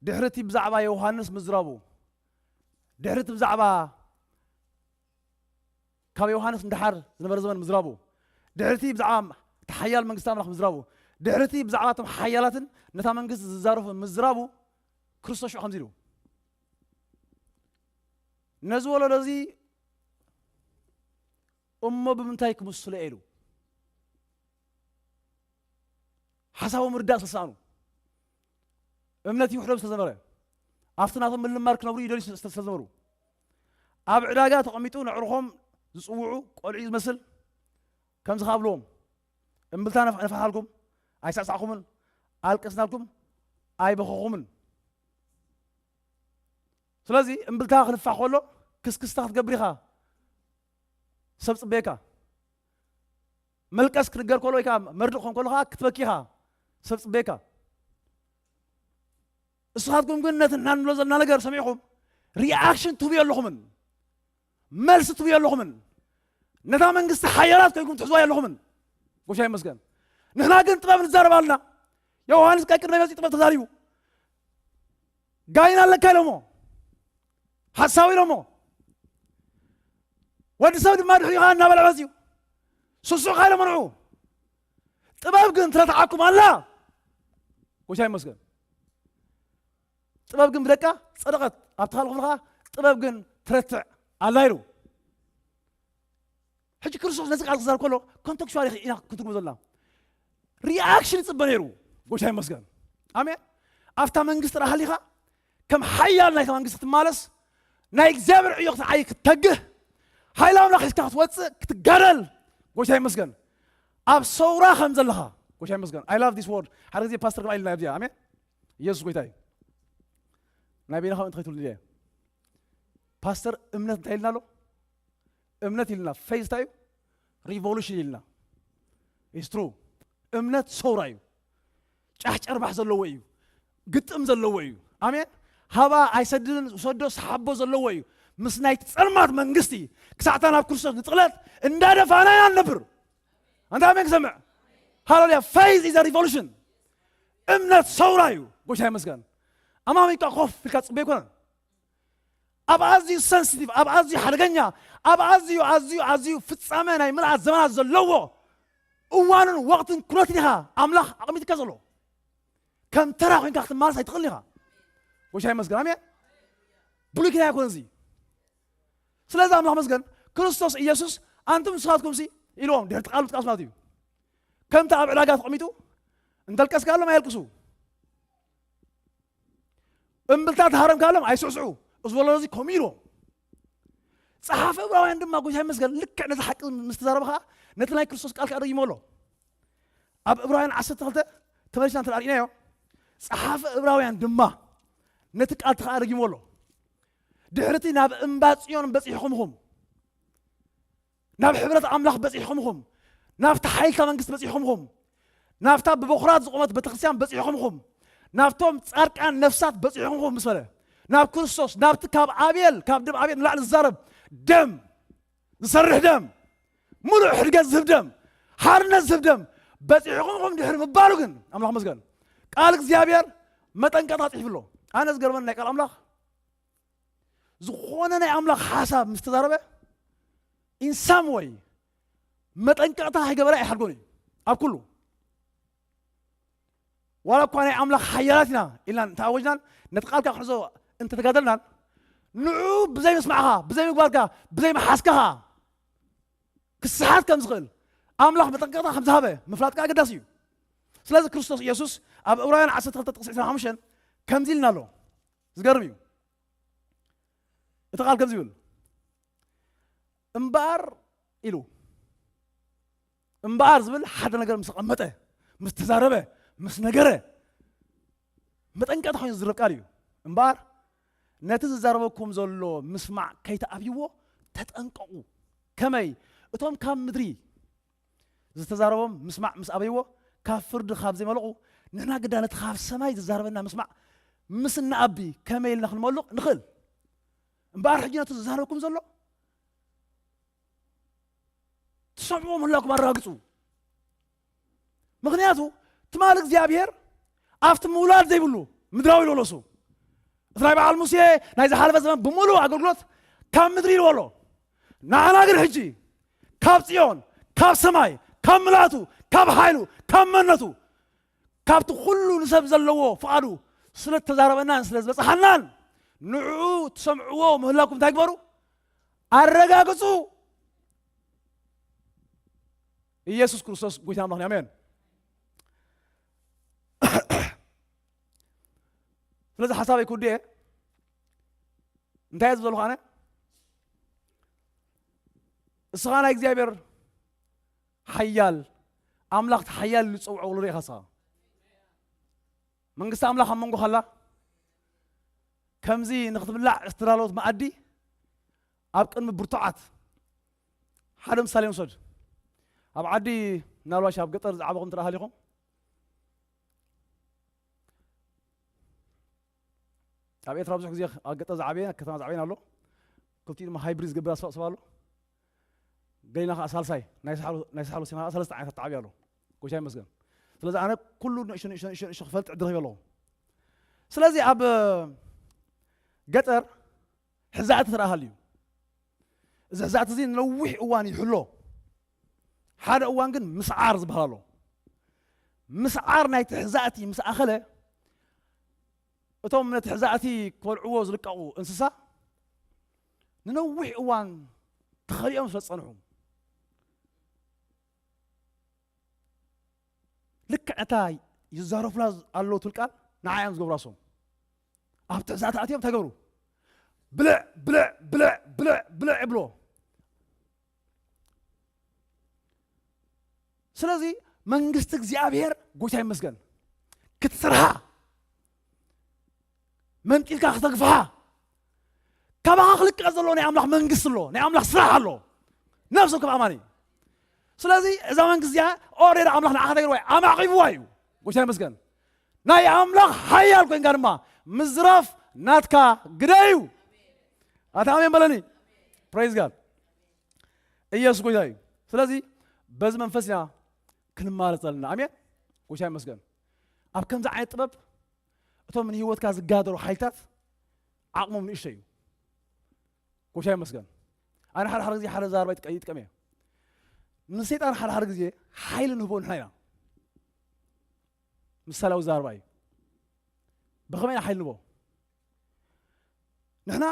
ድሕሪ እቲ ብዛዕባ ዮሃንስ ምዝራቡ፣ ድሕሪ እቲ ብዛዕባ ካብ ዮሃንስ ንደሓር ዝነበረ ዘመን ምዝራቡ፣ ድሕሪ እቲ ብዛዕባ እቲ ሓያል መንግስቲ ኣምላኽ ምዝራቡ፣ ድሕሪ እቲ ብዛዕባ እቶም ሓያላትን ነታ መንግስቲ ዝዛረፉ ምዝራቡ፣ ክርስቶስ ሽዑ ከምዚ ኢሉ፣ ነዚ ወለዶ እዚ እሞ ብምንታይ ክምስሎ እየ ኢሉ። ሓሳቦም ምርዳእ ስለ ዝሰኣኑ፣ እምነት ይውሕዶም ስለ ዝነበረ፣ ኣብቲ ናቶም ምልማድ ክነብሩ ይደልዩ ስለ፣ ስለ ዝነበሩ፣ ኣብ ዕዳጋ ተቐሚጡ ነዕርኾም ዝጽውዑ ቆልዑ ዝመስል ከምዚ ከኣ ብልዎም፣ እምብልታ ነፍ-፣ ነፋሕልኩም፣ ኣይሳዕሳዕኩምን፣ ኣልቀስናልኩም፣ ኣይበኸኹምን። ስለዚ እምብልታ ክንፋሕ ከሎ ክስክስታ ክትገብር ኢኻ፣ ሰብ ጽበየካ። መልቀስ ክንገር ከሎ ወይ ከዓ መርድእ ክኾን ከሎ ከዓ ክትበኪ ኢኻ፣ ሰብ ጽበየካ። እስኻትኩም ግን ነቲ ንሕና ንብሎ ዘለና ነገር ሰሚዕኹም ሪኣክሽን ትህቡ የለኹምን፣ መልሲ ትህቡ የለኹምን፣ ነታ መንግስቲ ሓያላት ኮይንኩም ትሕዝዋ የለኹምን። ጎይታ ይመስገን። ንሕና ግን ጥበብ ንዛረብ ኣለና። ዮሃንስ ቀቅድመ መጺኡ ጥበብ ተዛሪቡ። ጋይን ኣለካ ኢሎሞ፣ ሓሳዊ ኢሎሞ። ወዲ ሰብ ድማ ድሕሪኻ እናበልዐ መጺኡ። ስሱዕ ኢሎሞ ንዑ። ጥበብ ግን ትረትዓኩም ኣላ። ጎይታ ይመስገን። ጥበብ ግን ብደቃ ጸደቐት። ኣብቲ ካልእ ክፍሊ ኸዓ ጥበብ ግን ትረትዕ ኣላ ኢሉ። ሕጂ ክርስቶስ ነዚ ቃል ክዛረብ ከሎ ኮንቴክስቹዋል ኢና ክንትርጉሞ ዘለና። ሪኣክሽን ይፅበ ነይሩ። ጎይታ ይመስገን። ኣሜን። ኣብታ መንግስቲ ራሃሊኻ ከም ሓያል ናይታ መንግስቲ ክትማለስ፣ ናይ እግዚኣብሔር ዕዮ ክትዓይ ክትተግህ፣ ሓይል ኣምላኽ ሒዝካ ክትወፅእ ክትጋደል። ጎይታ ይመስገን። ኣብ ሰውራ ከም ዘለኻ። ጎይታ ይመስገን። I love this word። ሓደ ግዜ ፓስተር ግባ ኢልና ኣብዚኣ። ኣሜን። ኢየሱስ ጎይታ እዩ። ናይ በይንኻ ምእንቲ ከይትብሉ ድየ? ፓስተር እምነት እንታይ ኢልና ኣሎ? እምነት ኢልና፣ ፌዝ እንታይ እዩ? ሪቮሉሽን ኢልና። ኢስ ትሩ። እምነት ሰውራ እዩ። ጫሕ ጨርባሕ ዘለዎ እዩ። ግጥም ዘለዎ እዩ። ኣሜን። ሃባ ኣይሰድድን፣ ውሰዶ ሰሓቦ ዘለዎ እዩ። ምስ ናይቲ ጸልማት መንግስቲ ክሳዕታ ናብ ክርስቶስ ንጥቕለት እንዳደፋና ኢና ንነብር። ኣንታ ኣሜን ክሰምዕ። ሃሌሉያ። ፌዝ ኢዝ ሪቮሉሽን። እምነት ሰውራ እዩ። ጎይታ ይመስገን። ኣማሚንካ ኮፍ ኢልካ ጽበይ ኣይኮነን። ኣብ ኣዝዩ ሰንሲቲቭ፣ ኣብ ኣዝዩ ሓደገኛ፣ ኣብ ኣዝዩ ኣዝዩ ኣዝዩ ፍጻመ ናይ ምልኣት ዘመናት ዘለዎ እዋንን ወቕትን ኩነትን ኢኻ ኣምላኽ ኣቐሚጥካ ዘሎ። ከም ተራ ኮይንካ ክትመላለስ ኣይትኽእልን ኢኻ። ጎይታ ይመስገን። ኣሜን። ብሉይ ኪዳን ኣይኮነን እዚ። ስለዚ ኣምላኽ መስገን፣ ክርስቶስ ኢየሱስ ኣንቱም ንስኻትኩምሲ ኢልዎም፣ ድሕርቲ ቃሉ ምጥቃስ ማለት እዩ። ከምቲ ኣብ ዕዳጋ ተቐሚጡ እንተልቀስካሎም ኣየልቅሱ። እምብልታ ተሃረምካሎም ኣይስዕስዑ። እዚ ወለዶ እዚ ከምኡ ኢልዎም። ጸሓፊ ዕብራውያን ድማ ጎይታ ይመስገን ልክዕ ነዚ ሓቂ ምስ ተዛረበ ኸኣ ነቲ ናይ ክርስቶስ ቃል ከኣ ደጊሞ ኣሎ። ኣብ ዕብራውያን ዓሰርተ ክልተ ተመሊስና እንተ ርኢናዮ፣ ጸሓፊ ዕብራውያን ድማ ነቲ ቃል ከኣ ደጊሞ ኣሎ። ድሕርቲ ናብ እምባ ጽዮን በጺሕኹምኹም፣ ናብ ሕብረት ኣምላኽ በጺሕኹምኹም፣ ናብቲ ሓይልታ መንግስቲ በጺሕኹምኹም፣ ናብታ ብበኹራት ዝቖመት ቤተክርስትያን በጺሕኹምኹም፣ ናብቶም ጻድቃን ነፍሳት በጺሕኹምኹም ምስ በለ፣ ናብ ክርስቶስ፣ ናብቲ ካብ ኣቤል፣ ካብ ደም ኣቤል ንላዕሊ ዝዛረብ ደም፣ ዝሰርሕ ደም፣ ምሉእ ሕድገት ዝህብ ደም፣ ሓርነት ዝህብ ደም በጺሕኹምኹም ድሕሪ ምባሉ ግን፣ ኣምላኽ መስገን፣ ቃል እግዚኣብሔር መጠንቀቕታ ጽሒፉ ኣሎ። ኣነ ዝገርመኒ ናይ ቃል ኣምላኽ፣ ዝኾነ ናይ ኣምላኽ ሓሳብ ምስ ተዛረበ፣ in some way መጠንቀቕታ ከይገበረ ኣይሓድጎን እዩ። ኣብ ኩሉ፣ ዋላ እኳ ናይ ኣምላኽ ሓያላት ኢና ኢልና እንተኣወጅናን፣ ነቲ ቃልካ ክንሕዞ እንተተጋደልናን፣ ንዑ ብዘይ ምስማዕኻ፣ ብዘይ ምግባርካ፣ ብዘይ ምሓዝካ ኸኣ ክስሓት ከም ዝኽእል፣ ኣምላኽ መጠንቀቕታ ከም ዝሃበ ምፍላጥ ከኣ ኣገዳሲ እዩ። ስለዚ ክርስቶስ ኢየሱስ ኣብ ዕብራውያን ዓሰርተ ክልተ ጥቕሲ ዕስራን ሓሙሽተን ከምዚ ኢልና ኣሎ። ዝገርም እዩ። እቲ ቃል ከምዚ ይብል፣ እምበኣር ኢሉ፣ እምበኣር ዝብል ሓደ ነገር ምስ ኣቐመጠ፣ ምስ ተዛረበ፣ ምስ ነገረ፣ መጠንቀቕታ ኮይኑ ዝዝረብ ቃል እዩ። እምበኣር ነቲ ዝዛረበኩም ዘሎ ምስማዕ ከይትኣብይዎ ተጠንቀቑ። ከመይ? እቶም ካብ ምድሪ ዝተዛረቦም ምስማዕ ምስ ኣበይዎ፣ ካብ ፍርዲ ካብ ዘይመለቑ፣ ንሕና ግዳ ነቲ ካብ ሰማይ ዝዛረበና ምስማዕ ምስ እንኣቢ ከመይ ኢልና ክንመልቕ ንኽእል? እምበኣር ሕጂ ነቲ ዝዛረበኩም ዘሎ ትሰምዕዎ ምህላኩም ኣረጋግጹ። ምኽንያቱ ትማሊ እግዚኣብሔር ኣብቲ ምውላድ ዘይብሉ ምድራዊ ኢሉ ኣሎ እሱ። እቲ ናይ በዓል ሙሴ ናይ ዝሓለፈ ዘመን ብምሉእ ኣገልግሎት ካብ ምድሪ ኢልዎ ኣሎ። ንዓና ግን ሕጂ ካብ ጽዮን፣ ካብ ሰማይ፣ ካብ ምልኣቱ፣ ካብ ሓይሉ፣ ካብ መንነቱ፣ ካብቲ ኩሉ ንሰብ ዘለዎ ፍቓዱ ስለ እተዛረበናን ስለ ዝበጽሓናን፣ ንዕኡ ትሰምዕዎ ምህላኩም እንታይ ግበሩ? ኣረጋግጹ። ኢየሱስ ክርስቶስ ጎይታ ኣምላኽና፣ ኣሜን። ስለዚ ሓሳበይ ክውድእ እየ። እንታይ እየ ዝብል ዘለኹ ኣነ? እስኻ ናይ እግዚኣብሔር ሓያል ኣምላኽ፣ እቲ ሓያል ኢሉ ዝጸውዖ ወለዶ ኢኻ እስኻ። መንግስቲ ኣምላኽ ኣብ መንጎ ኸላ፣ ከምዚ ንኽትብላዕ ዝተዳለወት መኣዲ ኣብ ቅድሚ ብርቱዓት፣ ሓደ ምሳሌ ንውሰድ። ኣብ ዓዲ፣ ምናልባሽ ኣብ ገጠር ዝዓበኹም እንተ ደኣ ሃሊኹም፣ ኣብ ኤርትራ ብዙሕ ግዜ ኣብ ገጠር ዝዓበየ፣ ኣብ ከተማ ዝዓበየን ኣሎ። ክልቲኡ ድማ ሃይብሪድ ዝገብር ኣስፋ-፣ ሰብ ኣሎ። ገሊና ኸዓ ሳልሳይ፣ ናይ ሳሕሉ፣ ናይ ሳሕሉ ሲና ኸዓ ሰለስተ ዓይነት ኣተዓብያ ኣሎ። ጎይታ ይመስገን። ስለዚ ኣነ ኩሉ ንእሽቶ፣ ንእሽቶ፣ ንእሽቶ፣ ንእሽቶ ክፈልጥ ዕድል ረኺበ ኣለኹ። ስለዚ ኣብ ገጠር ሕዛእቲ ተደኣ ሃልዩ፣ እዚ ሕዛእቲ እዚ ንነዊሕ እዋን ይሕሎ። ሓደ እዋን ግን ምስዓር ዝበሃል ኣሎ። ምስዓር ናይቲ ሕዛእቲ ምስ ኣኸለ፣ እቶም ነቲ ሕዛእቲ ክበልዕዎ ዝልቀቑ እንስሳ ንነዊሕ እዋን ተኸሊኦም ስለ ዝጸንሑ፣ ልክዕ እታ ይዛረፉላ ኣለዉ ትብል ቃል ንዓ እዮም ዝገብሩ። ኣሶም ኣብ ትሕዛእቲ ኣትዮም እንታይ ገብሩ? ብልዕ ብልዕ ብልዕ ብልዕ ብልዕ ይብሎ። ስለዚ መንግስቲ እግዚኣብሔር ጎይታ ይመስገን ክትስርሓ መንጢልካ ክተግፍሓ ካባኻ ክልቀ ዘለዎ ናይ ኣምላኽ መንግስቲ ኣሎ፣ ናይ ኣምላኽ ስራሕ ኣሎ። ነፍሲ ወከፍ ኣማኒ። ስለዚ እዛ መንግስቲ እዚኣ ኦሬዲ ኣምላኽ ንዓኻ ተገይርዋ እዩ፣ ኣማዕቂብዋ እዩ። ጎይታ ይመስገን። ናይ ኣምላኽ ሓያል ኮይንካ ድማ ምዝራፍ ናትካ ግደ እዩ። ኣታ ኣሜን በለኒ። ፕሬዝ ጋድ። ኢየሱስ ጎይታ እዩ። ስለዚ በዚ መንፈስ ኢና ክንማረፅ ዘለና። ኣሜን። ጎይታ ይመስገን። ኣብ ከምዚ ዓይነት ጥበብ እቶም ንህይወትካ ዝጋደሩ ሓይልታት ዓቕሞም ንእሽቶ እዩ። ጎይታ ይመስገን። ኣነ ሓደ ሓደ ግዜ ሓደ ዛርባ ይጥቀ- ይጥቀም እየ። ንሰይጣን ሓደ ሓደ ግዜ ሓይሊ ንህቦ ንሕና ኢና። ምሳሌያዊ ዛርባ እዩ። ብኸመይ ኢና ሓይሊ ንህቦ? ንሕና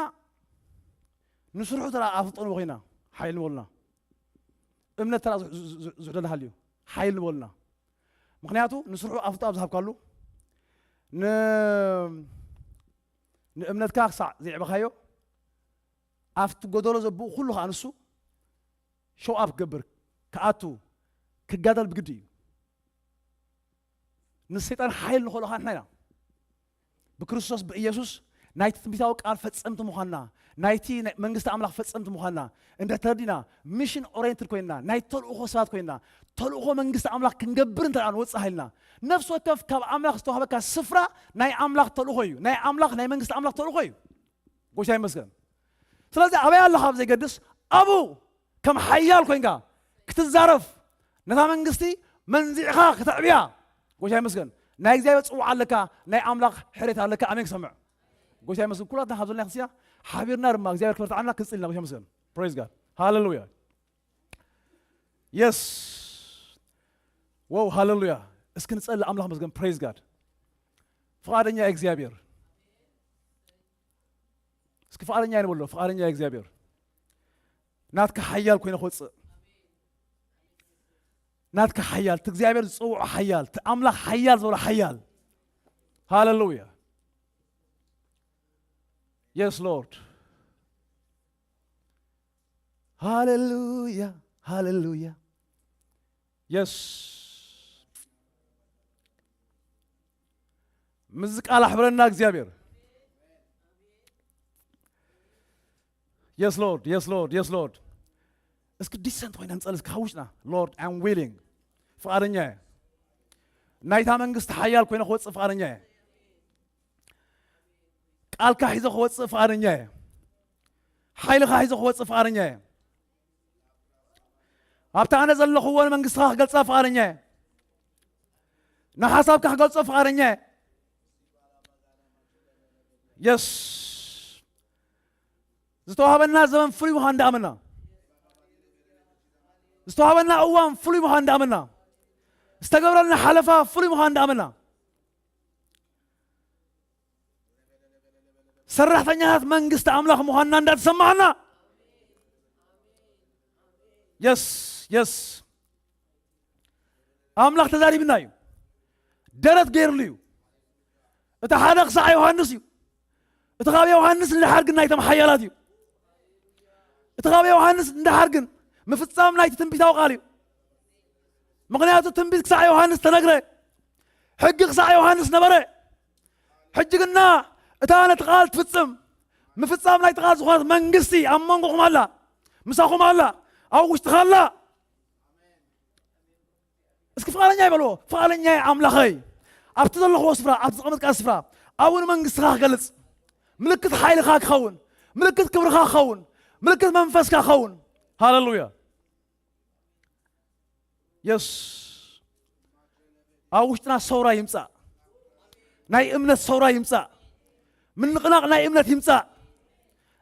ንስርሑ ተራ ኣፍልጦ ንህቦ ኮይና ሓይሊ ንህቦ ኣለና። እምነት ተራ ዝሕ- ዝሕ- ዝሕ- ዝሕደል ሃልዩ ሓይሊ ንህቦ ኣለና። ምኽንያቱ ንስርሑ ኣፍልጦ ኣብ ዝሃብካሉ ን- ንእምነትካ ክሳዕ ዘዕበኻዮ ኣብቲ ጎደሎ ዘብኡ ኩሉ ከዓ ንሱ ሾው ኣፕ ክገብር ክኣቱ ክጋደል ብግዲ እዩ። ንሰይጣን ሓይል ንኸልኦ ከዓ ንሕና ኢና። ብክርስቶስ ብኢየሱስ ናይቲ ትንቢታዊ ቃል ፈጸምቲ ምዃንና፣ ናይቲ ናይ መንግስቲ ኣምላኽ ፈጸምቲ ምዃንና እንደ ተረዲና፣ ሚሽን ኦሪየንትድ ኮይንና፣ ናይ ተልእኾ ሰባት ኮይንና፣ ተልእኾ መንግስቲ ኣምላኽ ክንገብር እንተ ደኣ ንወጽእ ሃይልና፣ ነፍሲ ወከፍ ካብ ኣምላኽ ዝተዋህበካ ስፍራ ናይ ኣምላኽ ተልእኾ እዩ። ናይ ኣምላኽ፣ ናይ መንግስቲ ኣምላኽ ተልእኾ እዩ። ጎይታ ይመስገን። ስለዚ ኣበይ ኣለኻ ኣብ ዘይገድስ ኣብኡ ከም ሓያል ኮይንካ ክትዛረፍ፣ ነታ መንግስቲ መንዚዕኻ ክተዕብያ። ጎይታ ይመስገን። ናይ እግዚኣብሔር ጽውዓ ኣለካ፣ ናይ ኣምላኽ ሕሬት ኣለካ። ኣሜን ክሰምዕ። ጎይታ ይመስገን። ኩላትና ካብ ዘለና ክስያ ሓቢርና ድማ እግዚኣብሔር ክበርትዓና ክጽልና። ጎይታ ይመስገን። ፕሬዝ ጋድ። ሃሌሉያ። የስ። ዋው ሃሌሉያ። እስኪ ንጸሊ ኣምላኽ መስገን። ፕሬዝ ጋድ። ፍቓደኛ እግዚኣብሔር። እስኪ ፍቓደኛ ንበሎ። ፍቓደኛ እግዚኣብሔር። ናትካ ሓያል ኮይነ ክወፅእ። ናትካ ሓያል፣ እቲ እግዚኣብሔር ዝፀውዖ ሓያል፣ እቲ ኣምላኽ ሓያል ዝበሎ ሓያል። ሃሌሉያ። የስ ሎርድ። ሃሌሉያ፣ ሃሌሉያ። የስ። ምስዚ ቃል ኣሕብረና እግዚኣብሔር። የስ ሎርድ፣ የስ ሎርድ፣ የስ ሎርድ። እስኪ ዲሰንት ኮይና ንጸሊ እስኪ ካብ ውሽጥና። ሎርድ ኣም ዊሊንግ፣ ፍቓደኛ እየ። ናይታ መንግስቲ ሓያል ኮይነ ክወፅእ ፍቓደኛ እየ። ቃልካ ሒዘ ክወፅእ ፍቓደኛ እየ። ሓይልኻ ሒዘ ክወፅእ ፍቓደኛ እየ። ኣብቲ ኣነ ዘለኽዎ ንመንግስትኻ ክገልፃ ፍቓደኛ እየ። ንሓሳብካ ክገልፆ ፍቓደኛ እየ። የስ። ዝተዋህበና ዘመን ፍሉይ ምዃን እንዳኣመና፣ ዝተዋህበና እዋን ፍሉይ ምዃን እንዳኣመና፣ ዝተገብረልና ሓለፋ ፍሉይ ምዃን እንዳኣመና፣ ሰራሕተኛታት መንግስቲ ኣምላኽ ምዃንና እንዳተሰማዕና፣ የስ፣ የስ። ኣምላኽ ተዛሪብና እዩ። ደረት ገይርሉ እዩ። እቲ ሓደ ክሳዕ ዮሃንስ እዩ። እቲ ካብ ዮሃንስ ንደሓር ግን ናይቶም ሓያላት እዩ። እቲ ካብ ዮሃንስ ንደሓር ግን ምፍጻም ናይቲ ትንቢታዊ ቃል እዩ። ምኽንያቱ ትንቢት ክሳዕ ዮሃንስ ተነግረ። ሕጊ ክሳዕ ዮሃንስ ነበረ። ሕጂ ግና እታ ነቲ ቃል ትፍጽም፣ ምፍጻም ናይቲ ቃል ዝኾነት መንግስቲ ኣብ መንጎኹም ኣላ፣ ምሳኹም ኣላ፣ ኣብ ውሽጥኻ ኣላ። እስኪ ፍቓደኛ ይበልዎ። ፍቓደኛ እየ ኣምላኸይ፣ ኣብቲ ዘለኽዎ ስፍራ፣ ኣብቲ ዝቐመጥካ ስፍራ ኣብኡ ንመንግስትኻ ክገልጽ፣ ምልክት ሓይልኻ ክኸውን፣ ምልክት ክብርኻ ክኸውን፣ ምልክት መንፈስካ ክኸውን። ሃሌሉያ። የስ። ኣብ ውሽጥና ሰውራ ይምጻእ። ናይ እምነት ሰውራ ይምጻእ። ምንቕናቕ ናይ እምነት ይምጻእ።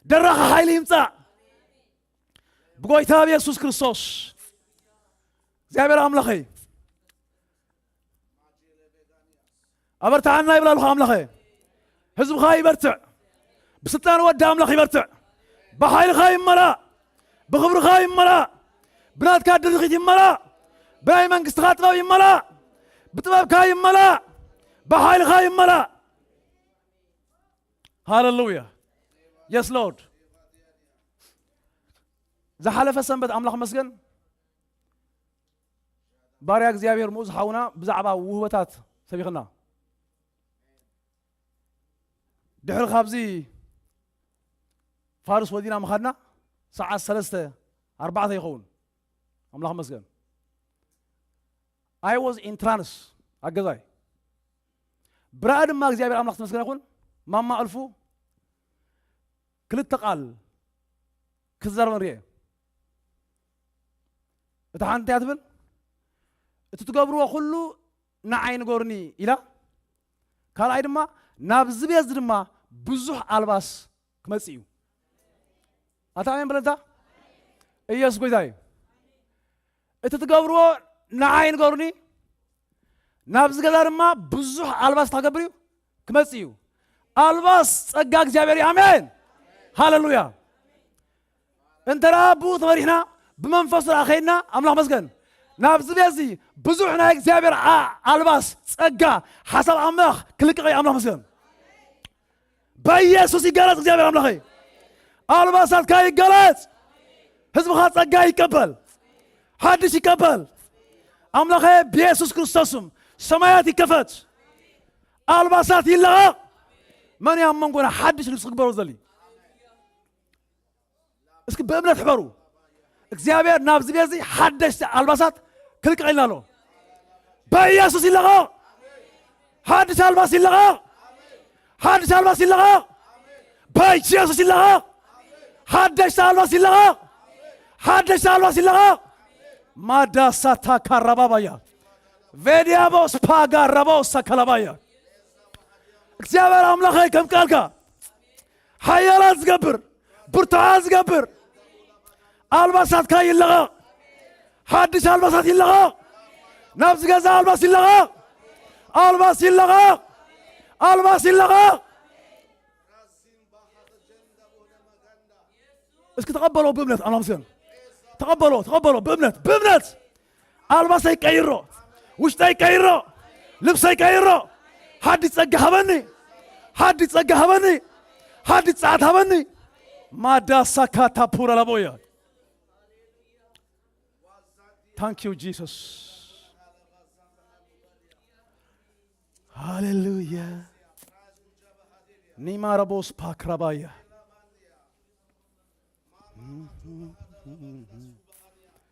ደራኺ ሓይሊ ይምጻእ። ብጎይታ ብየሱስ ክርስቶስ። እግዚኣብሔር ኣምላኸይ፣ ኣበርትዓና ይብል ኣለኹ ኣምላኸ። ህዝብኻ ይበርትዕ። ብስልጣን ወዲ ኣምላኽ ይበርትዕ። ብሓይልኻ ይመላእ። ብኽብርኻ ይመላእ። ብናትካ ድርኺት ይመላእ። ብናይ መንግስትኻ ጥበብ ይመላእ። ብጥበብካ ይመላእ፣ ብሓይልኻ ይመላእ። ሃለሉያ። የስ ሎርድ። ዝሓለፈ ሰንበት ኣምላኽ መስገን ባርያ እግዚኣብሔር ምኡዝ ሓውና ብዛዕባ ውህበታት ሰቢኽና። ድሕሪ ካብዚ ፋርስ ወዲና ምኻድና ሰዓት ሰለስተ ኣርባዕተ ይኸውን። ኣምላኽ መስገን። I was in trance ኣገዛይ። ብራእ ድማ እግዚኣብሔር ኣምላኽ ተመስገን ይኹን። ማማ ኣልፉ ክልተ ቃል ክትዛረበን ርየ። እታ ሓንቲ እያ ትብል፣ እቲ ትገብርዎ ኩሉ ንዓይ ንገሩኒ ኢላ። ካልኣይ ድማ ናብዚ ቤት እዚ ድማ ብዙሕ ኣልባስ ክመጽእ እዩ። ኣታ ኣሜን በለንታ። ኢየሱስ ጎይታ እዩ። እቲ ትገብርዎ ንዓይ ንገሩኒ፣ ናብዚ ገዛ ድማ ብዙሕ ኣልባስ ታገብር እዩ ክመጽእ እዩ። ኣልባስ ጸጋ እግዚኣብሔር እዩ። ኣሜን ሃለሉያ። እንተ ደኣ ብኡ ተመሪሕና ብመንፈሱ ደኣ ኸይድና ኣምላኽ መስገን ናብዚ ቤት እዚ ብዙሕ ናይ እግዚኣብሔር ኣ- ኣልባስ ጸጋ ሓሳብ ኣምላኽ ክልቅቕ እዩ። ኣምላኽ መስገን። በኢየሱስ ይገለጽ እግዚኣብሔር ኣምላኸይ። ኣልባሳትካ ይገለጽ። ህዝብኻ ጸጋ ይቀበል፣ ሓድሽ ይቀበል። ኣምላኸ ብየሱስ ክርስቶስም ሰማያት ይከፈት፣ ኣልባሳት ይለቐቕ። መን ኣብ መንጎና ሓድሽ ልብሲ ክግበሮ ዘሊ? እስኪ ብእምነት ሕበሩ። እግዚኣብሔር ናብዚ ቤት እዚ ሓደሽቲ ኣልባሳት ክልቅቕ ኢልና ኣሎ። በኢየሱስ ይለቐቕ። ሓድሽ ኣልባስ ይለቐቕ። ሓድሽ ኣልባስ ይለቐቕ። በኢየሱስ ይለቐቕ። ሓደሽቲ ኣልባስ ይለቐቕ። ሓደሽቲ ኣልባስ ይለቐቕ። ማዳሳታ ካራባባያ ቬዲያቦስ ፓጋ ረቦሳ ካላባያ። እግዚኣብሔር ኣምላኸይ ከም ቃልካ ሓያላት ዝገብር ብርቱዓት ዝገብር ኣልባሳትካ ይለቐቕ። ሓድሽ ኣልባሳት ይለቐቕ። ናብዚ ገዛ ኣልባስ ይለቐቕ። ኣልባስ ይለቐቕ። ኣልባስ ይለቐቕ። እስኪ ተቐበሎ ብእምነት ኣምላኽ ምስገን። ተቐበሎ ተቐበሎ ብእምነት ብእምነት። ኣልባሰይ ቀይሮ፣ ውሽጠይ ቀይሮ፣ ልብሰይ ቀይሮ። ሓዲ ጸጋ ሃበኒ፣ ሓዲ ጸጋ ሃበኒ፣ ሓዲ ጸዓት ሃበኒ። ማዳሳካ ታፑራ ላቦያ። Thank you Jesus. ሃሌሉያ። ኒማራቦስ ፓክራባያ።